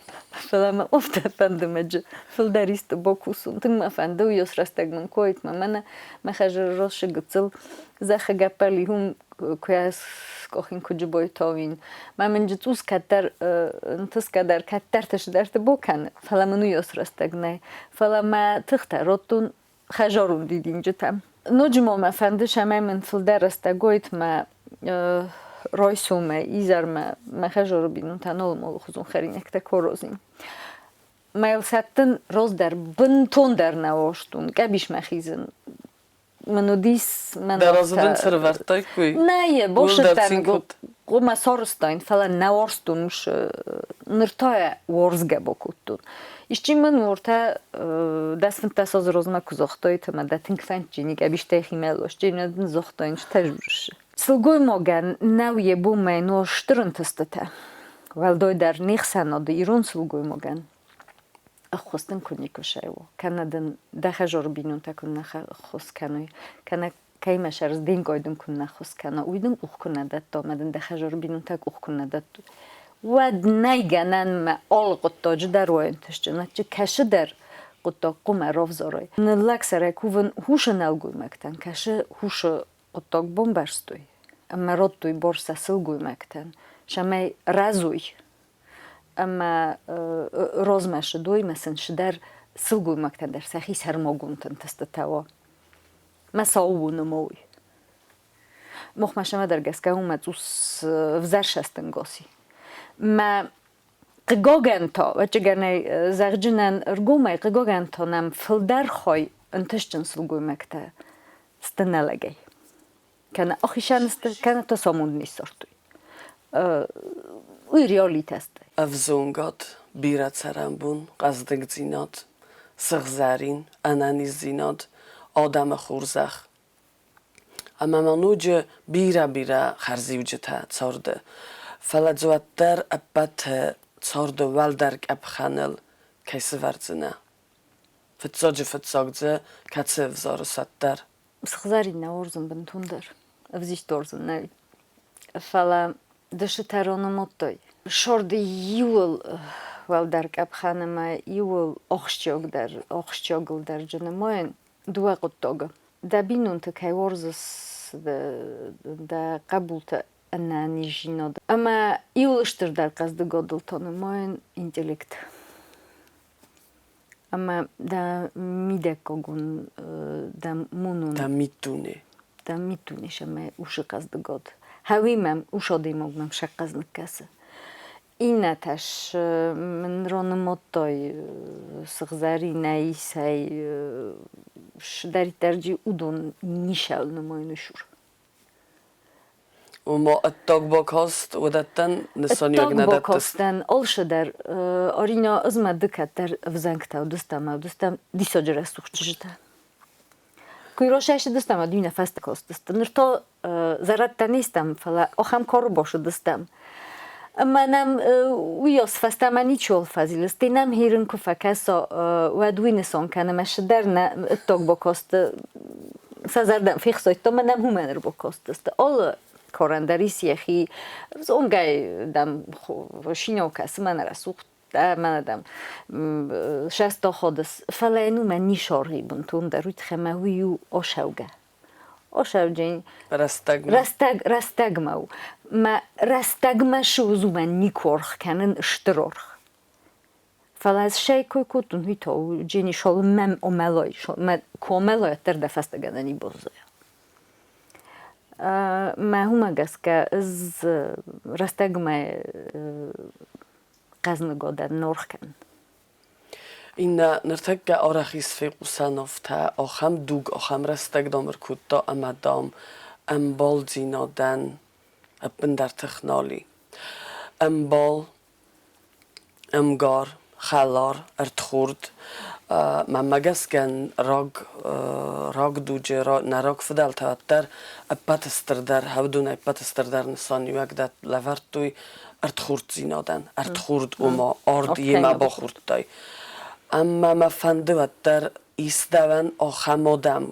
Фӕлӕ мӕ афтӕ фӕнды мӕ джы фылдӕр исты бакусон. Тынг мӕ фӕнды уыйас рӕстӕг мын коит мӕ мӕнӕ мӕ хӕзыр росы гыццыл зӕххы гӕппӕл ихун куы скъохин куы джыбой тауин. Мӕ мын джы цъус кӕддӕр нтысгӕ дӕр кӕддӕрты цыдӕрты бокӕны, фӕлӕ мын уыйас рӕстӕг нӕй. Фӕлӕ мӕ тыхтӕ радтон хӕзарон дидинджытӕ. Ноджы ма мӕ фӕнды, цӕмӕй мын фылдӕр рӕстӕг уайд мӕ райсомӕй изӕрмӕ мӕ хӕзары бинонтӕн алы-алыхуызон хӕринӕгтӕ куы аразин. Мӕ сӕттын раздӕр бынтондӕр нӕ уарзтон, къӕбисмӕ хизын мын уыдис мӕн Дӕ разы дын цы рывӕрдтаиккой? Нӕ, босыдтӕн хъуамӕ сарызтаин, фӕлӕ нӕ уарзтон ус ныр та уарзгӕ бакодтон. Исчи мын уортӕ 10-15 азы размӕ куы загътаид, ӕмӕ дӕ тынг фӕндджын къӕбистӕй химӕ ласджын, дын загътаин, стӕжурысы. Сылгоймагӕн нӕу йӕ бонмӕ нуаз стыр ӕнтыстытӕ. Уӕлдайдӕр не хсӕнады ирон сылгоймагӕн ӕххуыс дын куы никуы сӕуы, кӕнӕ дын дӕ хӕдзары бинонтӕ куы нӕ ххуыс кӕной, кӕнӕ кӕимӕ сӕрыс денкъой дын куы нӕ ххуыс кӕна, уый дын къух куы нӕ дӕтта ӕмӕ дын дӕ хӕдзары бинонтӕ къух куы нӕ дӕттой, уӕд нӕй гӕнӕн мӕ алы хъуыддаджы дӕр уа ӕнтыстджын, кӕсы дӕр хъуыддаг хъуымӕ равзарай. Ныллӕг сӕрӕй кувын хъусы нӕлгоймӕгтӕн, кӕсы хъусы хъуыддаг бамбӕрстой ӕмӕ радтой бар сӕ сылгоймӕгтӕн, цӕмӕй рӕзой ӕмӕ размӕ сыдой мӕ сын цыдӕр сылгоймӕгтӕн дӕр сӕхи сӕрмагонд ӕнтыстытӕ уа. Мӕ саууоны ма уый. Махмӕ сӕмӕдӕр гӕсгӕ уымӕ цъус ӕвзӕр сӕстӕнгаси. Мӕ хъыгагӕн та, ӕвӕццӕгӕнӕй зӕгъджынӕн ӕргомӕй, хъыгагӕн та нӕм фылдӕр хай ӕнтыстджын сылгоймӕгтӕ сты нӕ лӕгӕй. Кӕнӕ ахицӕн сты, кӕнӕ та самонд не ссардтой. Уый реалитӕ сты. Ӕвзонгад, бирӕ цӕрӕнбон, хъӕздыгдзинад, сыгъзӕрин, ӕнӕниздзинад, адӕмы хорзӕх. Ӕмӕ ма ноджы бирӕ-бирӕ хӕрзиуджытӕ царды. Фӕлӕ дзы уӕддӕр ӕппӕты царды уӕлдӕр къӕпхӕныл кӕй сывӕрдзынӕ. Фыццаджы-фыццаг дзы кӕцы ӕвзары цӕттӕр? Сыгъзӕрин нӕ уарзын бынтондӕр, ӕвзист уарзын нӕ. Фӕлӕ дысы тӕроны модтой. Сорды иуыл уӕлдӕр къӕпхӕн ӕмӕ иуыл ахсджиагдӕр, ахсджиагылдӕр нымайын дыууӕ хъуыддагы. Дӕ бинонты кӕй уарзыс, дӕ хъӕбулты. ӕнӕниздзинад ӕмӕ иууыл стырдӕр хъӕздыгадыл та нымайын интеллект. Ӕмӕ дӕ мидӕггагон дӕ монон Дӕ миддуне. Дӕ миддуне сӕмӕ усы хъӕздыгад. Хӕуи мӕм, ус адӕймаг мӕм сӕ хъӕзныг кӕсы. Иннӕтӕ мын ранымадтой сыгъзӕринӕй, исӕй, цыдӕриддӕр уыдон ницӕуыл нымайын сур. Ома ӕддаг бакаст уыдӕттӕн нысаниуӕг нӕ Ӕддаг дӕттыс? бакастӕн алцыдӕр. Арина, ӕз ма ды кӕддӕр ӕвзӕнгтӕ уыдыстӕм, уыдыстӕм диссаджы рӕсугъд чызджытӕ. Куы росӕсыдыстӕм, уӕд нӕ фӕстӕ кастыстӕм. Ныр та зӕрӕдтӕ не стӕм, фӕлӕ ахӕм кары басыдыстӕм. Ӕмӕ нӕм уыйас фӕстӕмӕ ничиуал фӕзилы. Стӕй нӕм хирын куы фӕкӕса, уӕд уый нысан кӕны, ӕмӕ цыдӕр нӕ ӕддаг бакасты сӕ зӕрдӕм фехсайдта, ӕмӕ нӕм уымӕн ӕрбакастысты. Алы карӕн дӕр ис йӕхи зонгӕ, дам, шино кӕсы мӕнӕ рӕсугъд мӕнӕ, дам, шӕстаходыс. Фӕлӕ йын уымӕн ницы аргъ и бынтондӕр, уый тыххӕй ӕмӕ уый у ошӕугӕ. Ошӕуджын. Рӕстӕгмӕ. Рӕстӕг, рӕстӕгмӕ у. Мӕ рӕстӕгмӕ суыз уымӕн никуы аргъ кӕнын стыр аргъ. Фӕлӕ ӕз сӕй кой кодтон, уый та у Дженни мӕм омӕлой, мӕ куы омӕлой, уӕддӕр дӕ фӕстӕгӕнӕни баззайа. Мӕ уымӕ гӕсгӕ ӕз рӕстӕгмӕ хъӕзныгодӕн норх кӕнын. Иннӕ ныртӕккӕ арӕх ис фехъусӕн афтӕ, ахӕм дуг, ахӕм рӕстӕг, дам, ӕркодта ӕмӕ, дам, ӕмбалдзинадӕн ӕппындӕр тых нал и. Ӕмбал, ӕмгар, хӕлар, ӕрдхорд. Мӕнмӕ гӕсгӕ раг, рагдуджы, нӕ рагфыдӕлтӕ уӕддӕр ӕппӕты стырдӕр, уыдонӕй ӕппӕты стырдӕр нысаниуӕг лӕвӕрдтой ӕрдхорддзинадӕн. Ӕрдхорд, ома ард йемӕ бахордтай. Ӕмӕ мӕ фӕнды уӕддӕр исдӕуӕн ахӕм адӕм,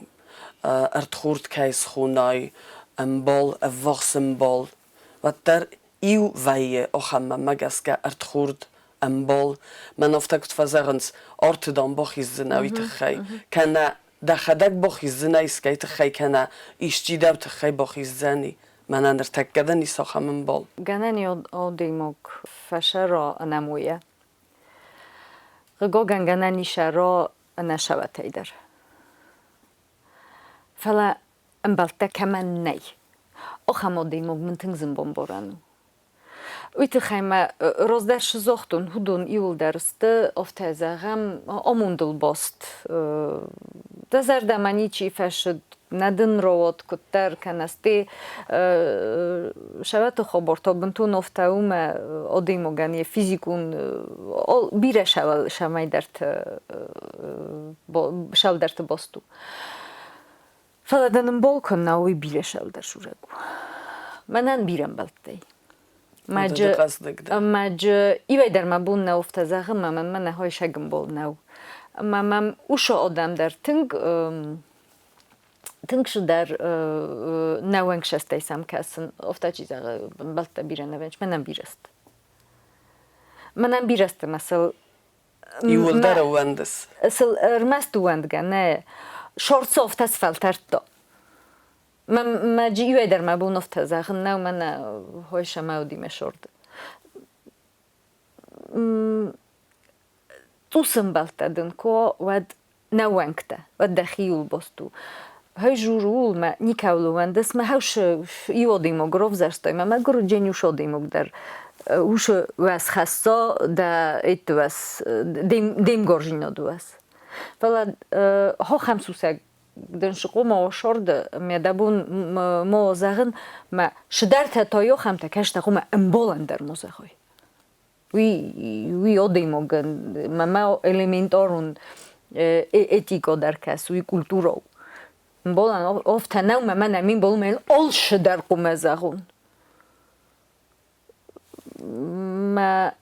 ӕрдхорд кӕй схонай, ӕмбал, ӕввахс ӕмбал, уӕддӕр иу вӕййы ахӕм мӕнмӕ гӕсгӕ ӕрдхорд ӕмбал. Мӕн афтӕ куыд фӕзӕгъынц, арты дам бахиздзынӕ уый тыххӕй, кӕнӕ дӕхӕдӕг бахиздзынӕ искӕй тыххӕй, кӕнӕ исчи дӕу тыххӕй бахиздзӕни. Мӕнӕ ныртӕккӕ дӕн ис ахӕм ӕмбал. Гӕнӕн адӕймаг фӕсӕра ӕнӕмойӕ. Хъыгагӕн гӕнӕн ис ӕра ӕнӕсӕвӕтӕй дӕр. Фӕлӕ ӕмбӕлттӕ кӕмӕн нӕй, ахӕм адӕймаг мын тынг зын бамбарӕн у. Уый тыххӕй мӕ раздӕр цы загътон, уыдон иуылдӕр сты, афтӕ зӕгъӕм, амондыл баст. Дӕ зӕрдӕмӕ ничи фӕсыд, нӕ дын рауад куыддӕр, кӕнӕ сте сӕвӕты хабар та бынтон афтӕ у, мӕ адӕймагӕн йӕ физикон бирӕ сӕмӕйдӕрты сӕлдӕрты баст у. Фӕлӕ дын ӕмбал куыннӕ уый бирӕ сӕлдӕр сурӕг у. Мӕнӕн бирӕ ӕмбӕлттӕй. Мӕджы иуӕй дӕр мӕ бон нӕу афтӕ зӕгъын, мӕ мӕнмӕ нӕ хойсӕг ӕмбал нӕу. Ӕмӕ мӕм уыцы адӕм дӕр тынг тынг цыдӕр нӕуӕнгсӕстӕй сӕм кӕсын. Афтӕ чи зӕгъы, ӕмбӕлттӕ бирӕ нӕ вӕййынц, мӕнӕн бирӕ сты. Мӕнӕн бирӕ сты, мӕ сыл Иууылдӕр ӕууӕндыс? Сыл ӕрмӕст ууӕндгӕ нӕ. Шорцовтӕ сфӕлтӕрдта. Мӕ иуӕй дӕр мӕ бон афтӕ зӕгъын нӕу, мӕнӕ хойсӕ мӕ уыди мӕ шорты. Цъус ӕмбӕлттӕ дын ко, уӕд нӕ уӕнгтӕ, уӕд дӕхиуыл баст у. Хӕй журул мӕ никӕуыл ууӕндыс, мӕ хӕус иу адӕймаг равзӕрстай, мӕ мӕгуыр джениус адӕймаг дӕр усы уӕз хӕсса, дӕ этты уӕз, де мгарзинады уӕз. Фӕлӕ хохӕм сусӕг дын сыкъома осорды, ме дӕ бон мо зӕгъын, мӕ шыдӕртӕ та йохӕмтӕ кӕстӕ хъуымӕ ӕмболӕн дӕр мо зӕгъой. Уый адӕймагӕн мӕмӕ элементарон этикӕ дӕр кӕсы, уый культурӕ у. Болан афтӕ нӕу, мӕмӕ нӕ мин болмӕн алцы дӕр хъуымӕ зӕгъон. Мӕ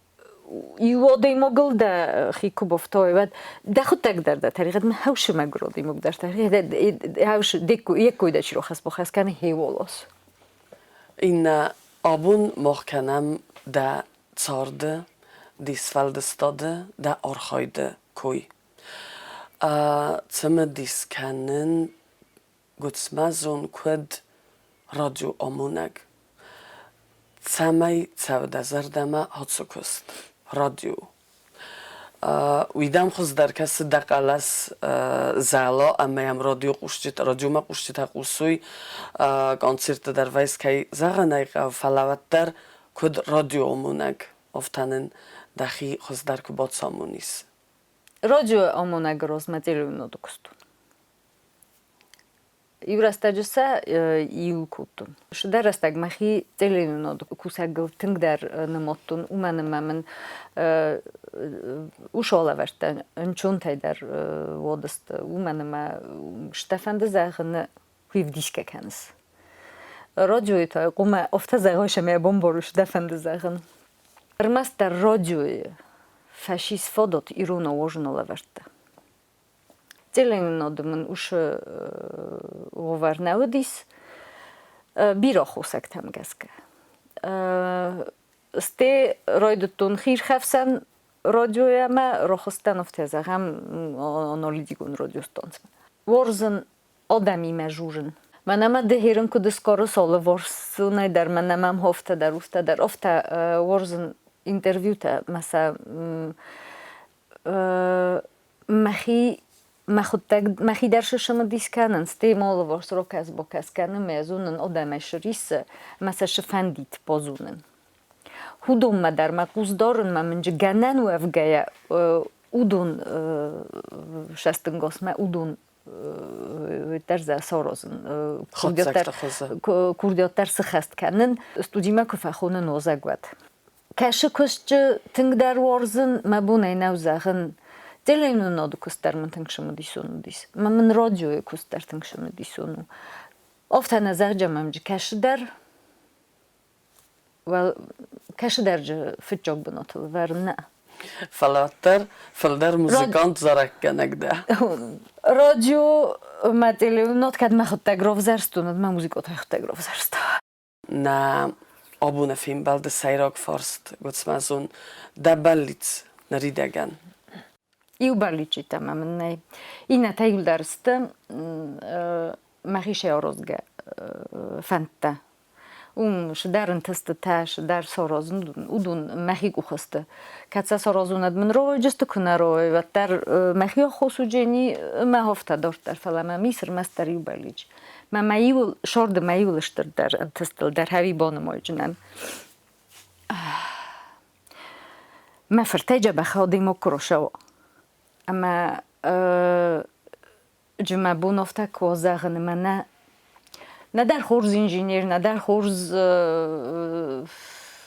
иу адӕймагыл дӕ хи куы бафтауай, уӕд дӕхуыдтӕг дӕр дӕ тӕригъӕд мӕ хӕусы мӕгуыр адӕймаг дӕр тӕригъӕд хӕусы деккой дӕ чи рохӕс-бохӕс кӕны хеуолос. Иннӕ абон мах кӕнӕм дӕ царды, де сфӕлдыстады, дӕ архайды кой. Цымыдис кӕнын Гуыцмӕзон куыд радиоамонӕг. Цӕмӕй цӕуы дӕ зӕрдӕмӕ ацы куыст, радио? Уый дӕм хуыздӕр кӕсы дӕ хъӕлӕс зӕла ӕмӕ йӕм радиомӕ хъусджытӕ хъусой, концертты дӕр вӕййынц, кӕй зӕгъын ӕй хъӕуы, фӕлӕ уӕддӕр куыд радиоамонӕг, афтӕ нын дӕхи хуыздӕр куы бацамонис. Радиоамонӕгы размӕ телеуынады куыстон. Иу рӕстӕджы сӕ иу кодтон. Цыдӕр рӕстӕг мӕхи телеуынады кусӕгыл тынгдӕр нымадтон, уымӕн ӕмӕ мын ус алӕвӕрдта ӕнцонтӕй дӕр уадысты, уымӕн ӕмӕ Стефан ды зӕгъын уый вдисгӕ кӕныс. Радиойы та хъуамӕ афтӕ зӕгъай, ӕмӕ бамбарыс дӕ фӕнды зӕгъын. Ӕрмӕстдӕр радиойы фӕсис фадат ирон ауазын алӕвӕрдта. Телеуынады мын уыцы уавӕр нӕ уыдис бирӕ аххосӕгтӕм гӕсгӕ. Стӕй райдыдтон хирхӕфсӕн радиойӕ ӕмӕ рахызтӕн, афтӕ зӕгъӕм, аналитикон радиостанцмӕ. Уарзын адӕмимӕ жужын. Мӕнӕ мӕ ды херын куыд скорыс алыварсонӕй дӕр, мӕнӕ мӕм афтӕ дӕр, уфтӕ дӕр, афтӕ уарзын интервьютӕ мӕ сӕ мӕхи мӕхуыдтӕг мӕхи дӕр сысымыдис кӕнын, стӕй ма алыварс ракӕс-бакӕс кӕнын, мӕ зонын адӕмӕй шы риссы, мӕ сӕ шы фӕндид базонын. Уыдонмӕ дӕр мӕ хъус дарын, мӕ мынджы гӕнӕн уӕвгӕйӕ уыдон сӕстынгосмӕ уыдон дӕр саразын курдиат дӕр сыххӕст кӕнын. Студимӕ куы фӕхонын уазӕг уӕд. Кӕсы куыстджы тынгдӕр уарзын, мӕ бон ӕй нӕу зӕгъын. Телеуынынады куыст дӕр мын тынг цымыдисон уыдис. Мӕ мын радиойы куыст дӕр тынг цымыдисон у. Афтӕ нӕ зӕгъджа мӕм кӕсы дӕр, кӕсыдӕрджы фыццаг бынатыл ӕвӕрын нӕ. Фӕлӕ уӕддӕр фылдӕр музыкант зарӕггӕнӕг дӕ. Радио мӕ телеуынад кӕд мӕхуыдтӕг равзӕрстон, уӕд мӕ музыкъотӕ хуыдтӕг равзӕрста. Нӕ абоны фембӕлды сӕйраг фарст, Гуыцмӕзон, дӕ бӕллиц ныридӕгӕн? Иу бӕлличитӕ ма мын нӕй. Иннӕтӕ иуылдӕр сты мӕхи сӕ фӕндтӕ. Уым сыдӕр ӕнтыстытӕ, сыдӕр саразын, уыдон мӕхи къухы сты. Кӕд сӕ саразунад мын рауайджысты, куы нӕ рауайы, уӕддӕр мӕхи аххос уыджени мӕ афтӕ дарддӕр, фӕлӕ мӕм ис ӕрмӕстдӕр иу бӕллиц. Мӕ мӕ иуыл, сӕрды мӕ иуыл стырдӕр ӕнтыстыл дӕр хӕри банымайджынӕн. Мӕ фыртӕй дзӕбӕх адӕймаг куы рацӕуа ӕмӕ мӕ бон афтӕ куы уа зӕгъын, ӕмӕ нӕ нӕдӕр хорз инженер, нӕдӕр хорз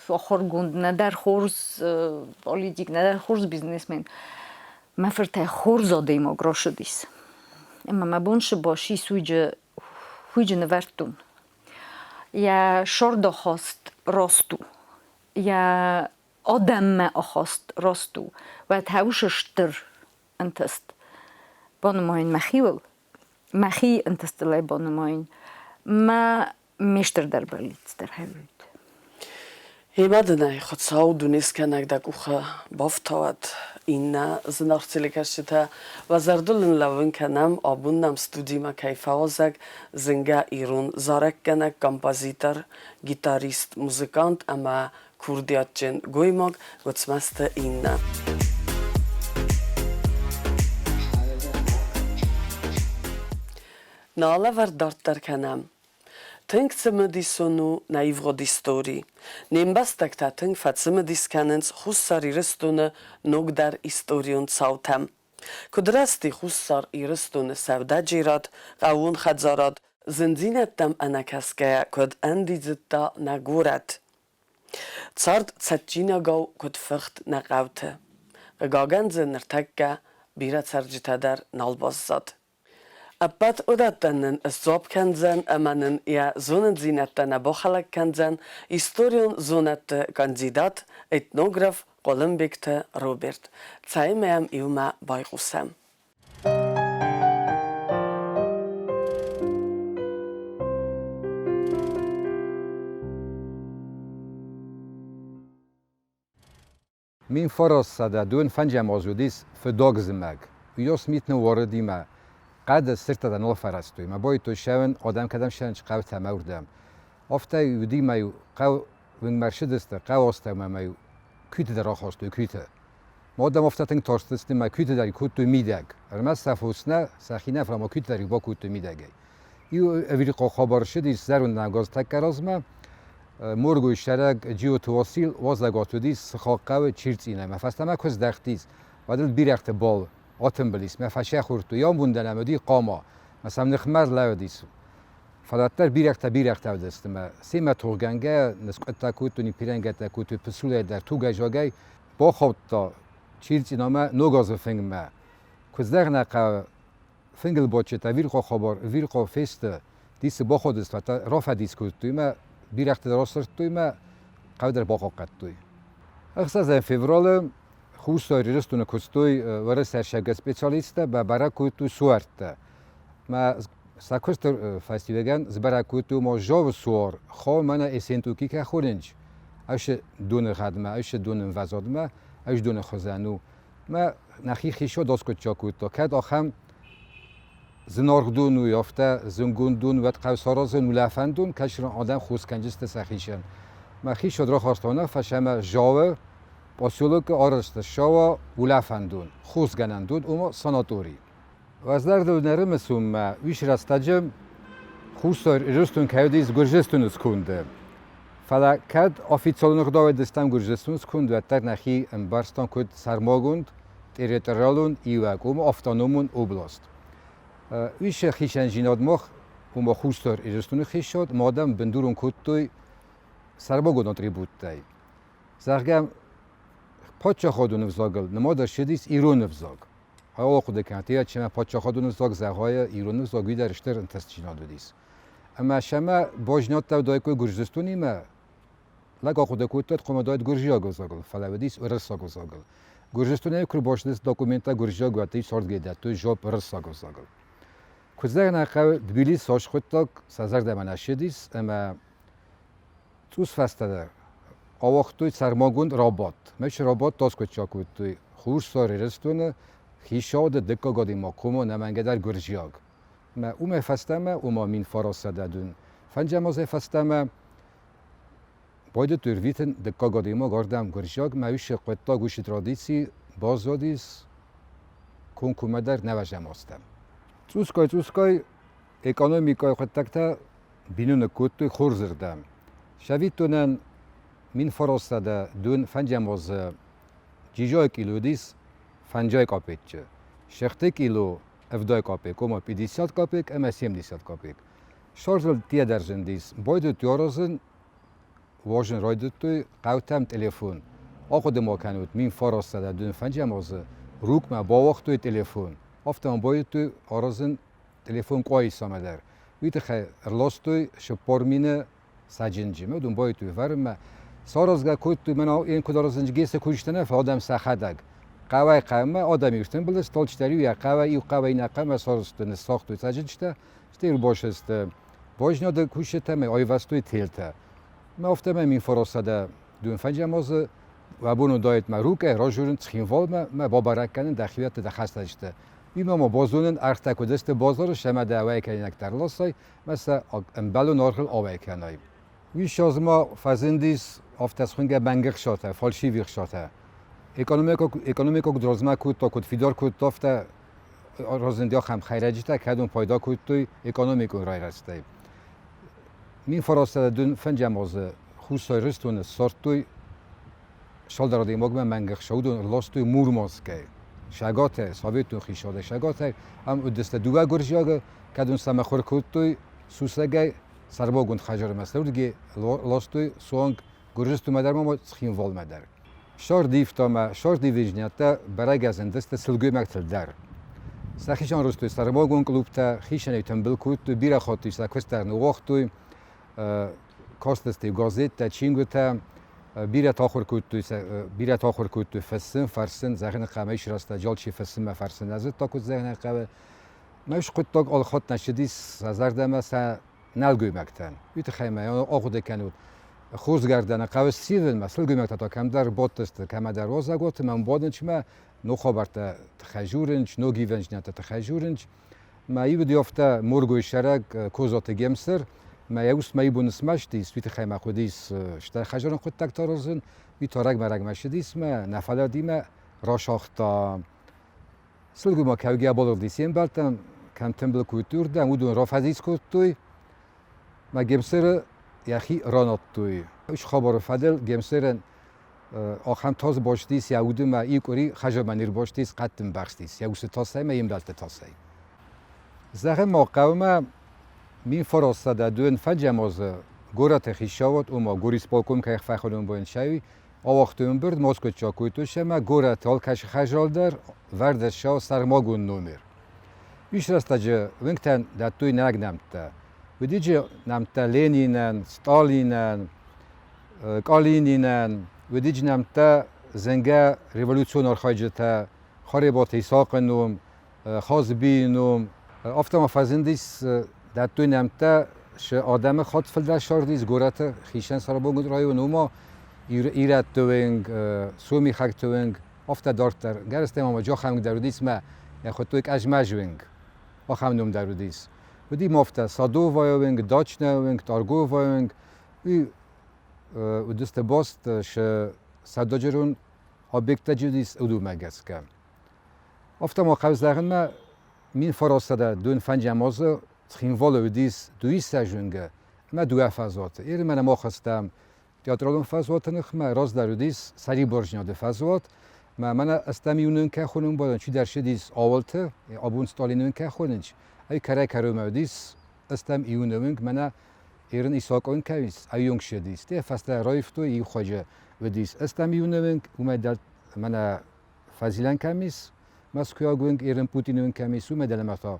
ахуыргонд, нӕдӕр хорз политик, нӕдӕр хорз бизнесмен. Мӕ фыртӕй хорз адӕймаг рацыдис. Ӕмӕ мӕ бон цы бацис, уыйджы нывӕрдтон. Йӕ сӕрдахаст раст у. Йӕ адӕммӕ ахаст раст у. Уӕд хӕусы стыр ӕнтыст. Банымайын мӕхиуыл, мӕхи ӕнтыстыл ӕй банымайын. Мӕ ме стырдӕр бӕллиц дӕр хӕуид. Гъемӕ дын ӕй Хуыцау дунескӕнӕг дӕ къухы бафтауӕд. Иннӕ зынаргъ телекӕсджытӕ, уӕ зӕрдыл ын лӕууын кӕнӕм, абон нӕм студимӕ кӕй фӕуазӕг зынгӕ ирон зарӕггӕнӕг, композитор, гитарист, музыкант ӕмӕ курдиатджын гоймаг Гуыцмӕзты Иннӕ. Нӕ алӕвӕрд дарддӕр кӕнӕм. Тынг цымыдисон у нӕ ивгъуыд истори. Не мбӕстӕгтӕ тынг фӕцымыдис кӕнынц Хуссар Ирыстоны ногдӕр историон цаутӕм. Куыд рӕзти Хуссар Ирыстоны сӕудӕджерад, хъӕууон хӕдзарад, зындзинӕдтӕм ӕнӕкӕсгӕйӕ куыд ӕндидзыдта нӕ горӕт. Цард цӕджджинагау куыд фыхт нӕ хъӕуты. Хъыгагӕн дзы ныртӕккӕ бирӕ цӕрджытӕ дӕр нал баззад. Ӕппӕт уыдӕттӕн нын сдзуапп кӕндзӕн ӕмӕ нын йӕ зонындзинӕдтӕ нӕ бахӕлӕг кӕндзӕн историон зонӕдты кандидат, этнограф Хъуылымбегты Роберт. Цӕй мӕм иумӕ байхъусӕм. 1952 аз уыдис фыдох зымӕг. Уыйас мит ныууарыди мӕ хъӕды сырдтӕ дӕр нал фӕрӕзтой. Мӕ байтой ссӕуын, адӕм кӕдӕм ссӕуынц хъӕутӕ ӕмӕ уырдӕм. Афтӕ уыди мӕ иу хъӕу Уынгмӕ ссыдысты, хъӕуы астӕумӕ ма-иу куыйты дӕр ахастой, куыйты. Адӕм афтӕ тынг тарстысты мӕ куыйты дӕр кодтой мидӕг. Ӕрмӕст сӕ фос нӕ, сӕхи нӕ, фӕлӕ ма куыйты дӕр бакодтой мидӕгӕй. Иу ӕвирхъау хабар ссыдис зӕронд нӕгаз тӕккӕ размӕ. Моргойы сӕрӕг Джиоты Уасил уазӕгуат уыдис сыхаг хъӕуы Чирцъинӕмӕ. Фӕстӕмӕ куы здӕхтис, уӕд ыл бирӕгъты бал атымбыл ис. Мӕ фӕсӕхурдтой, амондӕн ӕм уыди хъама. Мӕ сӕм ныхмӕ ӕрлӕууыдис. Фӕлӕ уӕддӕр бирӕгътӕ бирӕгътӕ уыдысты мӕ семӕ тохгӕнгӕ ныскъуыдтӕ кодтой, ныппирӕнгӕтӕ кодтой пысулӕй дӕр, тугӕй-зуагӕй. Бахаудта Чирцъинамӕ Ног азы фынгмӕ. Куыд зӕгъын хъӕуы, фынгыл бадджытӕ ӕвирхъау хабар, ӕвирхъау фесты, дисы бахудысты, та рафӕдис кодтой мӕ бирӕгъты дӕр асырдтой мӕ хъӕу дӕр бахъахъхъӕдтой. 6 февралы Хуссар Ирыстоны куыстой уӕрӕсейаг специалисттӕ, бабӕрӕг кодтой суӕрттӕ. Мӕ сӕ куысты фӕстиуӕгӕн сбӕрӕг кодтой, ма Жовы суар хо мӕнӕ Эссентуки кӕ хонынч, ӕз доны гъӕдмӕ, ӕз доны ӕмвӕзадмӕ, ӕз доны хуызӕн у. Мӕ нӕхи хицау доскъуыддзаг кодта, кӕд ахӕм зынаргъ дон у, афтӕ зынгонд дон, уӕд хъӕу саразын улӕфӕн дон, кӕсырон адӕм хосгӕнджытӕ сӕхицӕн. Мӕ хицау рахаста уынаффӕ, ӕмӕ Жовы поселокы арӕзт ссӕуа улӕфӕндон, хосгӕнӕндон, ома санатори. Уӕздӕрдыл нӕ рымысунмӕ уис рӕстӕджы Хуссар Ирыстон кӕй уыдис Гуырдзыстоны сконды. Фӕлӕ кӕд официалон ӕгъдауӕй дыстам Гуырдзыстоны сконд, уӕддӕр нӕхи ӕмбӕрстам куыд сӕрмагонд территориалон иуӕг, ома автономон област. Уис хицӕндзинад мах, ома Хуссар Ирыстоны хицауад, ма адӕм бындурон кодтой сӕрмагонд атрибуттӕй. Зӕгъгӕ, паддзахадон ӕвзагыл нымад ӕрцыдис ирон ӕвзаг. Ахъуыды кӕнут, йӕ чемӕ паддзахадон ӕвзаг зӕгъайы ирон ӕвзаг уый дӕр стыр ӕнтыстдзинад уыдис. Ӕмӕ сӕмӕ базнӕдтӕ уыдаиккой Гуырдзыстонимӕ, лӕг ахъуыды кодта, хъуамӕ уыдаид гуырдзиаг ӕвзагыл, фӕлӕ уыдис уырыссаг ӕвзагыл. Гуырдзыстонӕй куы рбацыдысты документтӕ гуырдзиаг уӕдты цардгӕ дӕттой жопп уырыссаг ӕвзагыл. Куыд зӕгъын ӕй хъӕуы, Тбилис цас хъуыддаг сӕ зӕрдӕмӕ нӕ ссыдис ӕмӕ цъус фӕстӕдӕр ауагътой сӕрмагонд рабадт. Мӕ рабадт аскъуыддзаг кодтой Хуссар Ирыстоны хицауады дыккаг адӕймаг Кома нӕмӕнгӕдӕр гуырдзиаг. Мӕ уымӕй фӕстӕмӕ, ома 1900 дун фӕнджӕм азӕй фӕстӕмӕ байдыдтой ӕрвитын дыккаг адӕймаг ардӕм гуырдзиаг. Мӕ уыцы хъуыддаг, уыцы традици баззадис комкоммӕ дӕр нӕвӕзӕм азтӕм. Цъусгай-цъусгай экономикӕйы хъуыддӕгтӕ биноныг кодтой хорзырдӕм. Цӕвиттонӕн 1900 фӕндзӕм азы Джиджойы кило уыдис фӕнджай капеччы, сӕгъты кило ӕвдай капек, ома 50 капек ӕмӕ 70 капек. Сарзыл дӕр зындис, байдыдтой аразын, уарзын райдыдтой хъӕутӕм телефон. Ахъуыды ма кӕнут, 1905 азы Рукъмӕ бауагътой телефон. Афтӕ ма байдыдтой аразын телефон къуайсамӕ дӕр. Уый тыххӕй ӕрластой 40 000 цӕджынджы. Уыдон байдыдтой вӕрынмӕ. Саразгӕ кодтой, мӕнӕ йын куыд аразынц ГЭС-ы кусджытӕ нӕ, фӕлӕ адӕм сӕхӕдӕг. Хъӕуӕй хъӕумӕ адӕм иу стымбыл сты, алчидӕр иу йӕ хъӕуӕй иу хъӕуӕй иннӕ хъӕумӕ сарӕзтой, ныссагътой цӕджынджытӕ, стӕй ӕрбацыдысты базинады кусджытӕ ӕмӕ айвӕзтой телтӕ. Мӕ афтӕмӕй 1905 азы абон уыдаид мӕ рукъӕй разурын Цхинвалмӕ мӕ бабӕрӕг кӕнын дӕхиуӕтты дӕ хӕстӕджыты. Уый ма базонын, ӕргътӕ куыд сты базары, сӕмӕ дӕ ауӕй кӕнинӕгтӕ ӕрласай мӕ сӕ ӕмбӕлон аргъыл ауӕй кӕнай. Уый ссӕдзмӕ фӕзындис афтӕ схуынгӕ мӕнгӕхсатӕ, фальшивый хсатӕ. Экономикӕ куыд размӕ кодта, куыд фидар кодта, афтӕ разынди ахӕм хӕйрӕджытӕ, кӕдон пайда кодтой экономикон райрӕзтӕй. 1905 азы Хуссар Ирыстоны ссардтой цалдӕр адӕймагмӕ мӕнгӕхсӕ, уыдон ӕрластой Мурманскӕй. Сагатӕй, советон хицауадӕй Сагатӕй. Ам уыдысты дыууӕ гуырдзиагы, кӕдон сӕ мыхуыр кодтой сусӕгӕй сӕрмагонд хӕдзармӕ сӕ ластой суанг Гуырдзыстонмӕ дӕр ма Цхинвалмӕ дӕр. Сӕрдивтамӕ, сӕрдивизнӕдтӕ бӕрӕг зындысты сылгоймӕгтыл дӕр. Сӕ хицӕн рыстой сӕрмагонд клубтӕ, хицӕнӕй тымбыл кодтой, бирӕ хатт сӕ куыст дӕр ныууагътой, кастысты газеттӕ, чингуытӕ, бирӕтӕ ахуыр кодтой, бирӕтӕ ахуыр кодтой фыссын, фӕрсын, зӕгъын хъӕуы ис рӕстӕджы алчи фыссынмӕ фӕрсын нӕ зыдта, куыд зӕгъын хъӕуы. Мӕ хъуыддаг алхатт нӕ цыдис сӕ зӕрдӕмӕ сӕ нӕлгоймӕгтӕн. Уый тыххӕй мӕ ахъуыды кӕнут, хорзгӕрдӕны хъӕуы ссивынмӕ, сылгоймӕгтӕ та кӕмдӕр бадтысты, кӕмӕдӕр уазӕгуаты, мӕ бадынчмӕ ног хабӕрттӕ тыххӕй журынч, ног ивӕнджынӕдтӕ тыххӕй журынч. Мӕ иу афтӕ моргой сӕрӕг Козаты Гемсыр Мӕ йӕ ус мӕ бон смӕстис, уый тыххӕй мӕ хъуыдис стыр хӕдзарон хъуыддӕгтӕ аразын, уый та рӕгмӕ-рӕгмӕ ссыдис мӕ нӕ фӕлладимӕ расагъта. Сылгоймаг кӕугӕ балыгъди се мбӕлттӕм, кӕм тымбыл кодтой, уырдӕм, уыдон рафӕдис кодтой. Мӕ Гемсыры йӕхи ранадтой. Ус хабары фӕдыл Гемсырӕн ахӕм тас бастис йӕ уды мӕ иу къуыри хӕдзармӕ не рбастис, хъӕдты мбӕхстис йӕ усы тасӕй мӕ йе мбӕлтты тасӕй. Зӕгъӕм, ма хъӕумӕ 1902 фӕнджӕм азы горӕты хицауад, ома горисполком кӕй фӕхонын бон сӕуи, ауагътой ӕмбырд Москвы кодтой ӕмӕ горӕты алкӕцы хӕдзар дӕр вӕрд ӕрцӕуы сӕрмагонд номер. Ис рӕстӕджы уынгтӕн дӕттой нӕг нӕмттӕ. Уыдиджы нӕмттӕ Ленинӕн, Сталинӕн, Калининӕн, уыдиджы нӕмттӕ зынгӕ революцион архайджытӕ Харебаты Исахъы ном, Хазбийы ном. Афтӕ ма фӕзындис дӕттой нӕмттӕ шы адӕмы хатт фылдӕр сардис горӕты хицӕн сӕрмагонд район, уымӕ ирӕтты уынг, сомихӕгты уынг, афтӕ дарддӕр. Гӕрӕстӕ ма джохӕнг дӕр уыдис мӕ йӕ хуыдтой Къӕзмӕзы уынг. Ахӕм ном дӕр уыдис. Уыди ма афтӕ Садовая уынг, Дачная уынг, Торговая уынг. Уый уыдысты баст шы сӕудӕджерон объекттӕ уыдис уыдонмӕ гӕсгӕ. Афтӕ ма хъӕуы зӕгъынмӕ, 1925 азы Цхинвалы уыдис дыууиссӕдз уынгы ӕмӕ дыууӕ фӕзуаты. Ирмӕ нӕм ахызтам театралон фӕзуаты ныхмӕ, раздӕр уыдис сӕрибарзинады фӕзуат. Мӕ мӕнӕ ӕстӕм июны кӕй хонын бадӕн, чидӕр ссыдис ауылты, абон Сталины кӕй хонынц, ай кӕрӕй-кӕронмӕ уыдис ӕстӕм июны уынг, мӕнӕ Ирын Исакъон кӕй ис, айонг ссыдис. Те фӕстӕ раивтой иу хуызы уыдис ӕстӕм июны уынг, уымӕй дӕр мӕнӕ фӕзилӕн кӕм ис, Мӕскуыйаг уынг, Ирын Путины уынг кӕм ис, уымӕй дӕлӕмӕ та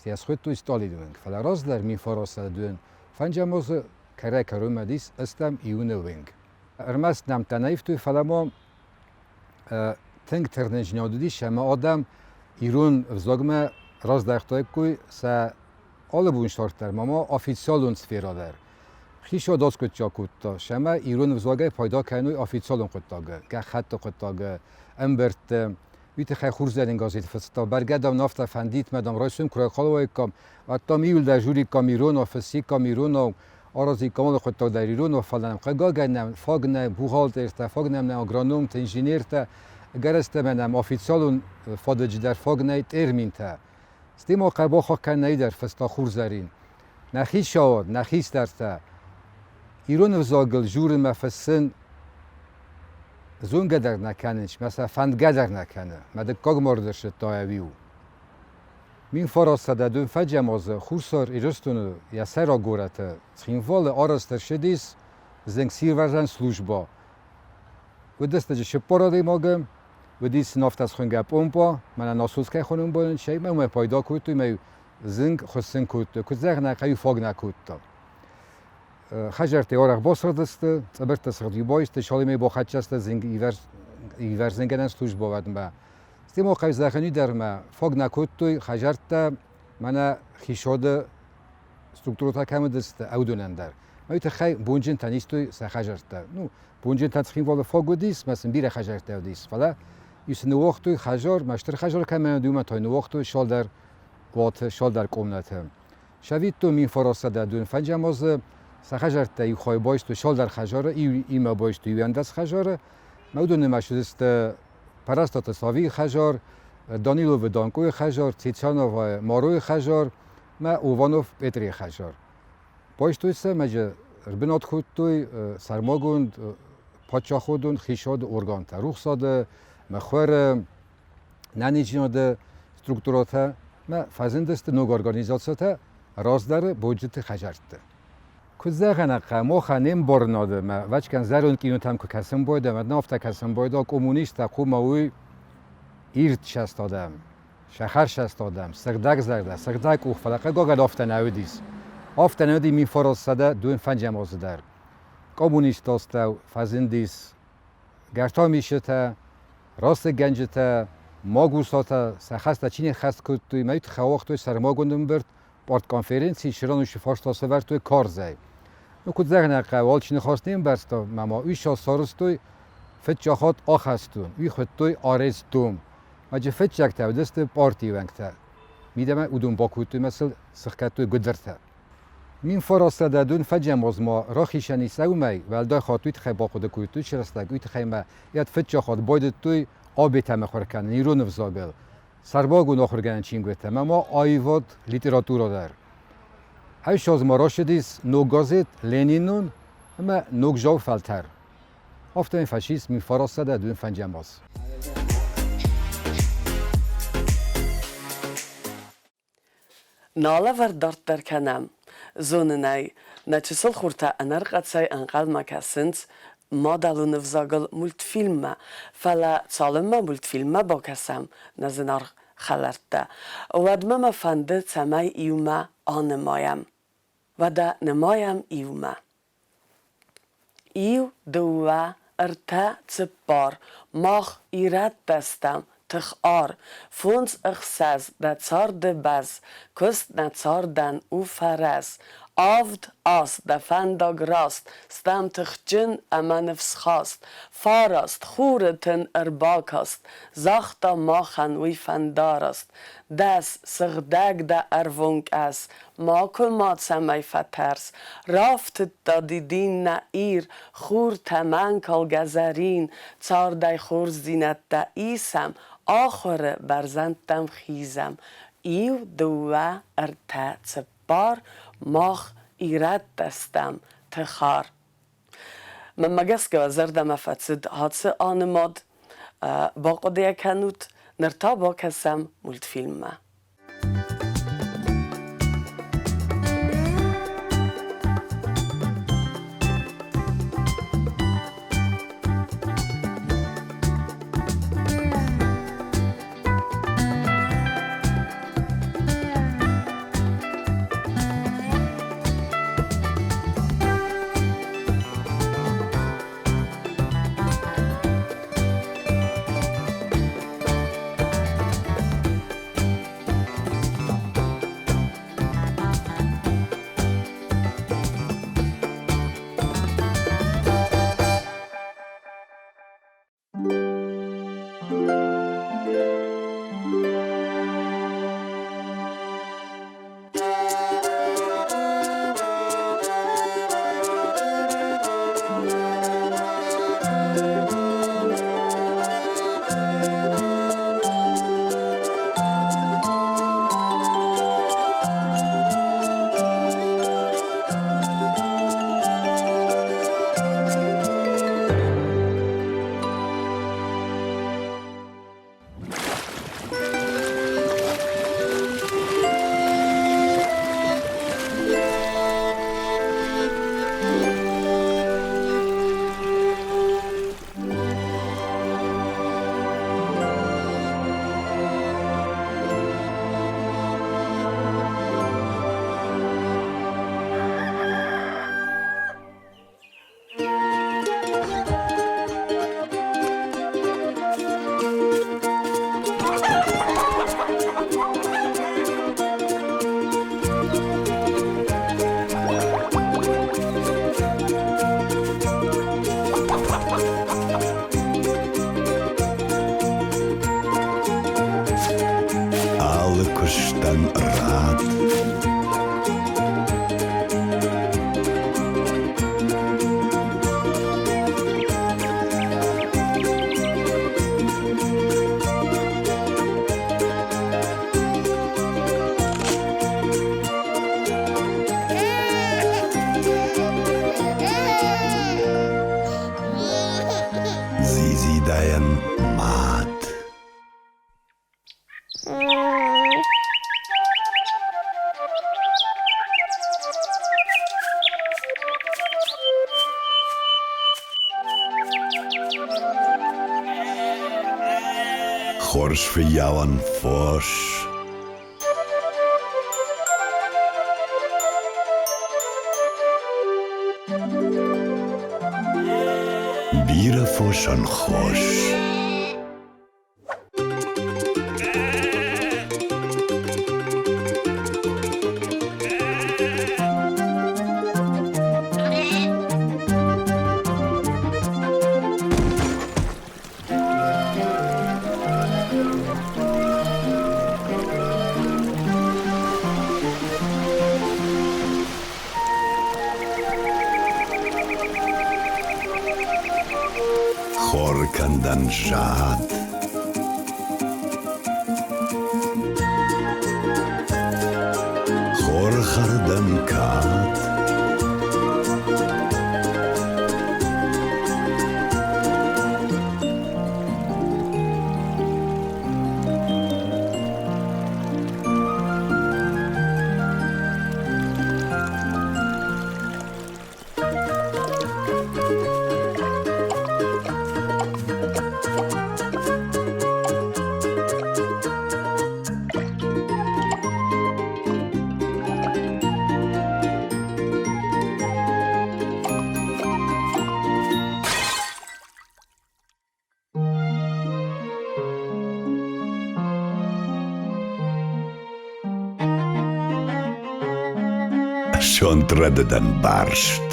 сӕ схуыдтой Сталины уынг. Фӕлӕ раздӕр 1902 фӕнджӕм азы кӕрӕй-кӕронмӕ дис ӕстӕм июны уынг. Ӕрмӕст нӕмттӕ нӕ ивтой, фӕлӕ ма тынг тырнындзинад уыдис ӕмӕ адӕм ирон ӕвзагмӕ раздӕхтаиккой сӕ алы бон дӕр ма ма официалон сферӕ дӕр. Хицауад аскъуыддзаг кодта, цӕмӕй ирон ӕвзагӕй пайда кӕной официалон хъуыддагы, гӕххӕтты хъуыддагы, ӕмбырдты. Уый тыххӕй Хурзӕрин газет фыста, бӕргӕ, дам, афтӕ фӕндид мӕ, дам, райсом куы райхъал уаиккам, уӕд, дам, иуылдӕр журиккам иронау, фыссиккам иронау, аразиккам алы хъуыддаг дӕр иронау, фӕлӕ нӕм, хъыгагӕн нӕм фаг нӕй бухгалтертӕ, фаг нӕм нӕ агрономтӕ, инженертӕ, ӕгӕрыстӕмӕй нӕм официалон фадыджы дӕр фаг нӕй терминтӕ. Стӕй ма хъӕбӕхах кӕнӕйдӕр фыста Хурзӕрин. Нӕ хицауад, нӕ хистӕртӕ ирон ӕвзагыл дзурынмӕ фыссын зонгӕ дӕр нӕ кӕнынц, мӕ сӕ фӕндгӕ дӕр нӕ кӕны. Мӕ дыккаг марды ссыдта ӕви-у. 1902 фӕджӕм азы Хуссар Ирыстоны йӕ сӕйраг горӕты Цхинвалы арӕзт ӕрцыдис зынгсирвӕзӕн службӕ. Уыдысты дзы 40 адӕймагы, уыдис сын афтӕ схуынгӕ помпа, мӕнӕ насос кӕй хонын бонӕн, мӕ уымӕй пайда кодтой, мӕ зынг хуыссын кодтой, куыд зӕгъын ӕй фаг нӕ кодта. Хӕдзӕрттӕ арӕх басыгъдысты, цъыбырттӕ сыгъд баисты, цалынмӕ бахӕццӕ сты зынг ивӕрзынгӕнӕн службӕ Стӕй ма хъӕздзӕхӕни дӕр ма фаг нӕ кодтой хӕдзӕрттӕ, мӕнӕ хицауады структурӕтӕ кӕм уыдысты, уыдонӕн дӕр. Уый тыххӕй бонджынтӕн истой сӕ хӕдзӕрттӕ. Ну, бонджынтӕ Цхинвалы фаг уыдис, мӕ сын бирӕ хӕдзӕрттӕ уыдис, фӕлӕ иу сын ныууагътой хӕдзар, мӕ стыр хӕдзар кӕмӕн уыд, уымӕн та ныууагътой цалдӕр уаты, цалдӕр къомнӕты. Сӕвидтон 1902 фӕнджӕм азы сӕ хӕдзӕрттӕ иу хай байстой цалдӕр хӕдзары, иу имӕ байстой иуӕндӕс хӕдзары. Мӕ уыдонимӕ ссыдысты Пӕрӕстаты Савийы хӕдзар, Даниловы Данкъойы хӕдзар, Цицановы Маройы хӕдзар мӕ Ованов Пъетрийы хӕдзар. Байстой сӕ мӕ дзы ӕрбынат кодтой сӕрмагонд паддзаходон хицауады органтӕ, рухсады, мыхуыры, нӕниздзинады структурӕтӕ мӕ фӕзындысты ног организацитӕ раздӕры боджыты хӕдзӕртты. Куыд зӕгъӕн ахъа, мохӕ не мбарынады мӕ вӕчкӕн зӕронд кинотӕм куы кӕсын байдам, ӕд афтӕ кӕсын байда, коммунисттӕ хъуамӕ уый ирд сӕстадӕм, сӕхӕр сӕстадӕм, сыгъдӕгзӕрдӕ, сыгъдӕг къух, фӕлӕ хъыгагӕн афтӕ нӕ уыдис. Афтӕ нӕ уыди 1925 азы дӕр. Коммунистты астӕу фӕзындис гӕртамисджытӕ, расыггӕнджытӕ, магусатӕ сӕ хӕстӕ чи не ххӕст кодтой, мӕ тыххӕй ауагътой сӕрмагонд ӕмбырд, партконференцийы чырон фарста сӕвӕрдтой карзӕй. Ну, куыд зӕгъын хъӕуы, алчи ныхас не мбӕрста, мӕ ма уый сарӕзтой фыццагхатт ахӕстон, уый хуыдтой арестдом. Маджы фыццӕгтӕ уыдысты партийы уӕнгтӕ. Мидӕмӕ уыдон бакодтой мӕ сыл сыхгӕдтой гуыдыртӕ. 1902 фӕндзӕм азмӕ рахизӕни сӕумӕй уӕлдай хатт уый тыххӕй бахъуыды кодтой чырыстӕг, уый тыххӕй ма йӕ фыццаг хатт байдыдтой абетӕм ахуыр кӕнын ирон ӕвзагыл, сӕрмагонд ахуыргӕнӕн чингуытӕ ӕмӕ ма аивад литературӕ дӕр. Ӕссӕдз ма рацыдис ног газет «Ленинон» ӕмӕ «Ногдзау фӕлтӕр». Афтӕмӕй фӕцис 1925 аз. Нӕ алӕвӕрд дарддӕр кӕнӕм. Зонын ӕй, нӕ чысыл хуртӕ ӕнӕрхъӕцӕй ӕнхъӕлмӕ кӕсынц мадӕлон ӕвзагыл мультфильммӕ, фӕлӕ цалынмӕ мультфильммӕ бакӕсӕм, нӕ зынаргъ хӕлӕрттӕ, уӕдмӕ мӕ фӕнды, цӕмӕй иумӕ анымайӕм. Уӕдӕ нымайӕм иумӕ. Иу, дыууӕ, ӕртӕ, цыппар, мах ирӕттӕ стӕм, тых-ар, фондз, ӕхсӕз, дӕ царды бӕз, куыст нӕ цардӕн у фӕрӕз, авд, аст, дӕ фӕндаг раст, стӕм тыхджын ӕмӕ ныфсхаст, фараст, хуры тын ӕрбакаст, загъта махӕн уый фӕндараст, дӕс, сыгъдӕг дӕ ӕрвонг ӕз, Макуы мацӕмӕй фӕтӕрс, рафтыдта дидин нӕ Ир, хур тӕмӕнкалгӕ зӕрин, цардӕй хорздзинӕдтӕ исӕм, ахуыры бӕрзӕндтӕм хизӕм. Иу, дыууӕ, ӕртӕ, цыппар, мах ирӕттӕ стӕм, тыхар. Мӕнмӕ гӕсгӕ зӕрдӕмӕ фӕцыд ацы анымад. Бахъуыды кӕнут, ныр та бакӕсӕм мультфильммӕ. Алы куыстӕн рад. Дзидзидайӕн мад. Хорз фыййауӕн фос. Бирӕ фосӕн хос. Фыдзӕрӕндӕн зад. Хорхӕрдӕн кад. Сонт рӕдыдӕн барст.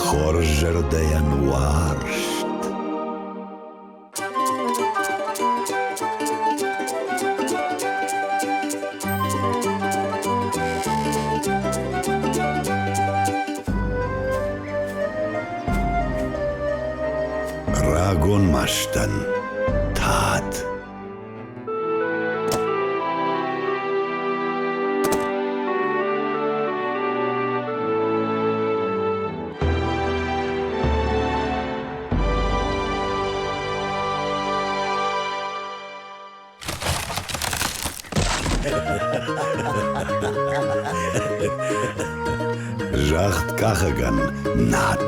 Хорз зӕрдӕйӕн уарзт. Рагон мастӕн тад. Загъдкъахӕгӕн над.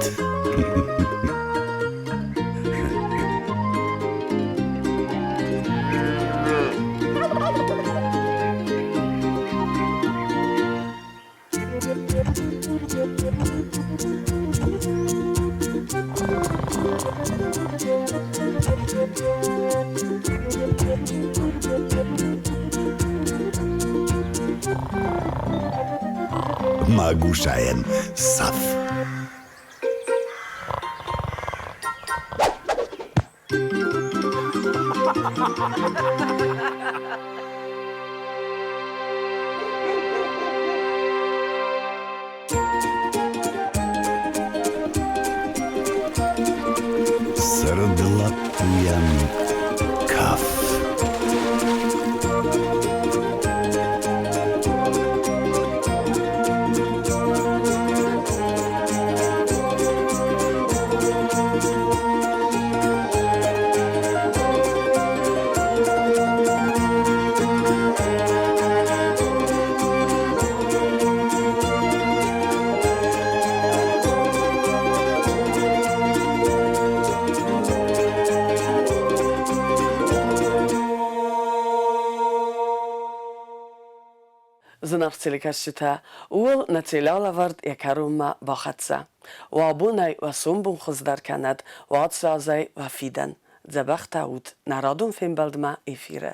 Магусайӕн цӕф. Цырд лӕппуйӕн каф. Зынаргъ телекӕсджытӕ, ууыл нӕ телеалӕвӕрд йӕ кӕронмӕ бахӕццӕ. Уӕ абонӕй уӕ сомбон хуыздӕр кӕнӕд, уӕ ацразӕй уӕ фидӕн. Дзӕбӕхтӕ ут нӕ радон фембӕлдмӕ эфиры.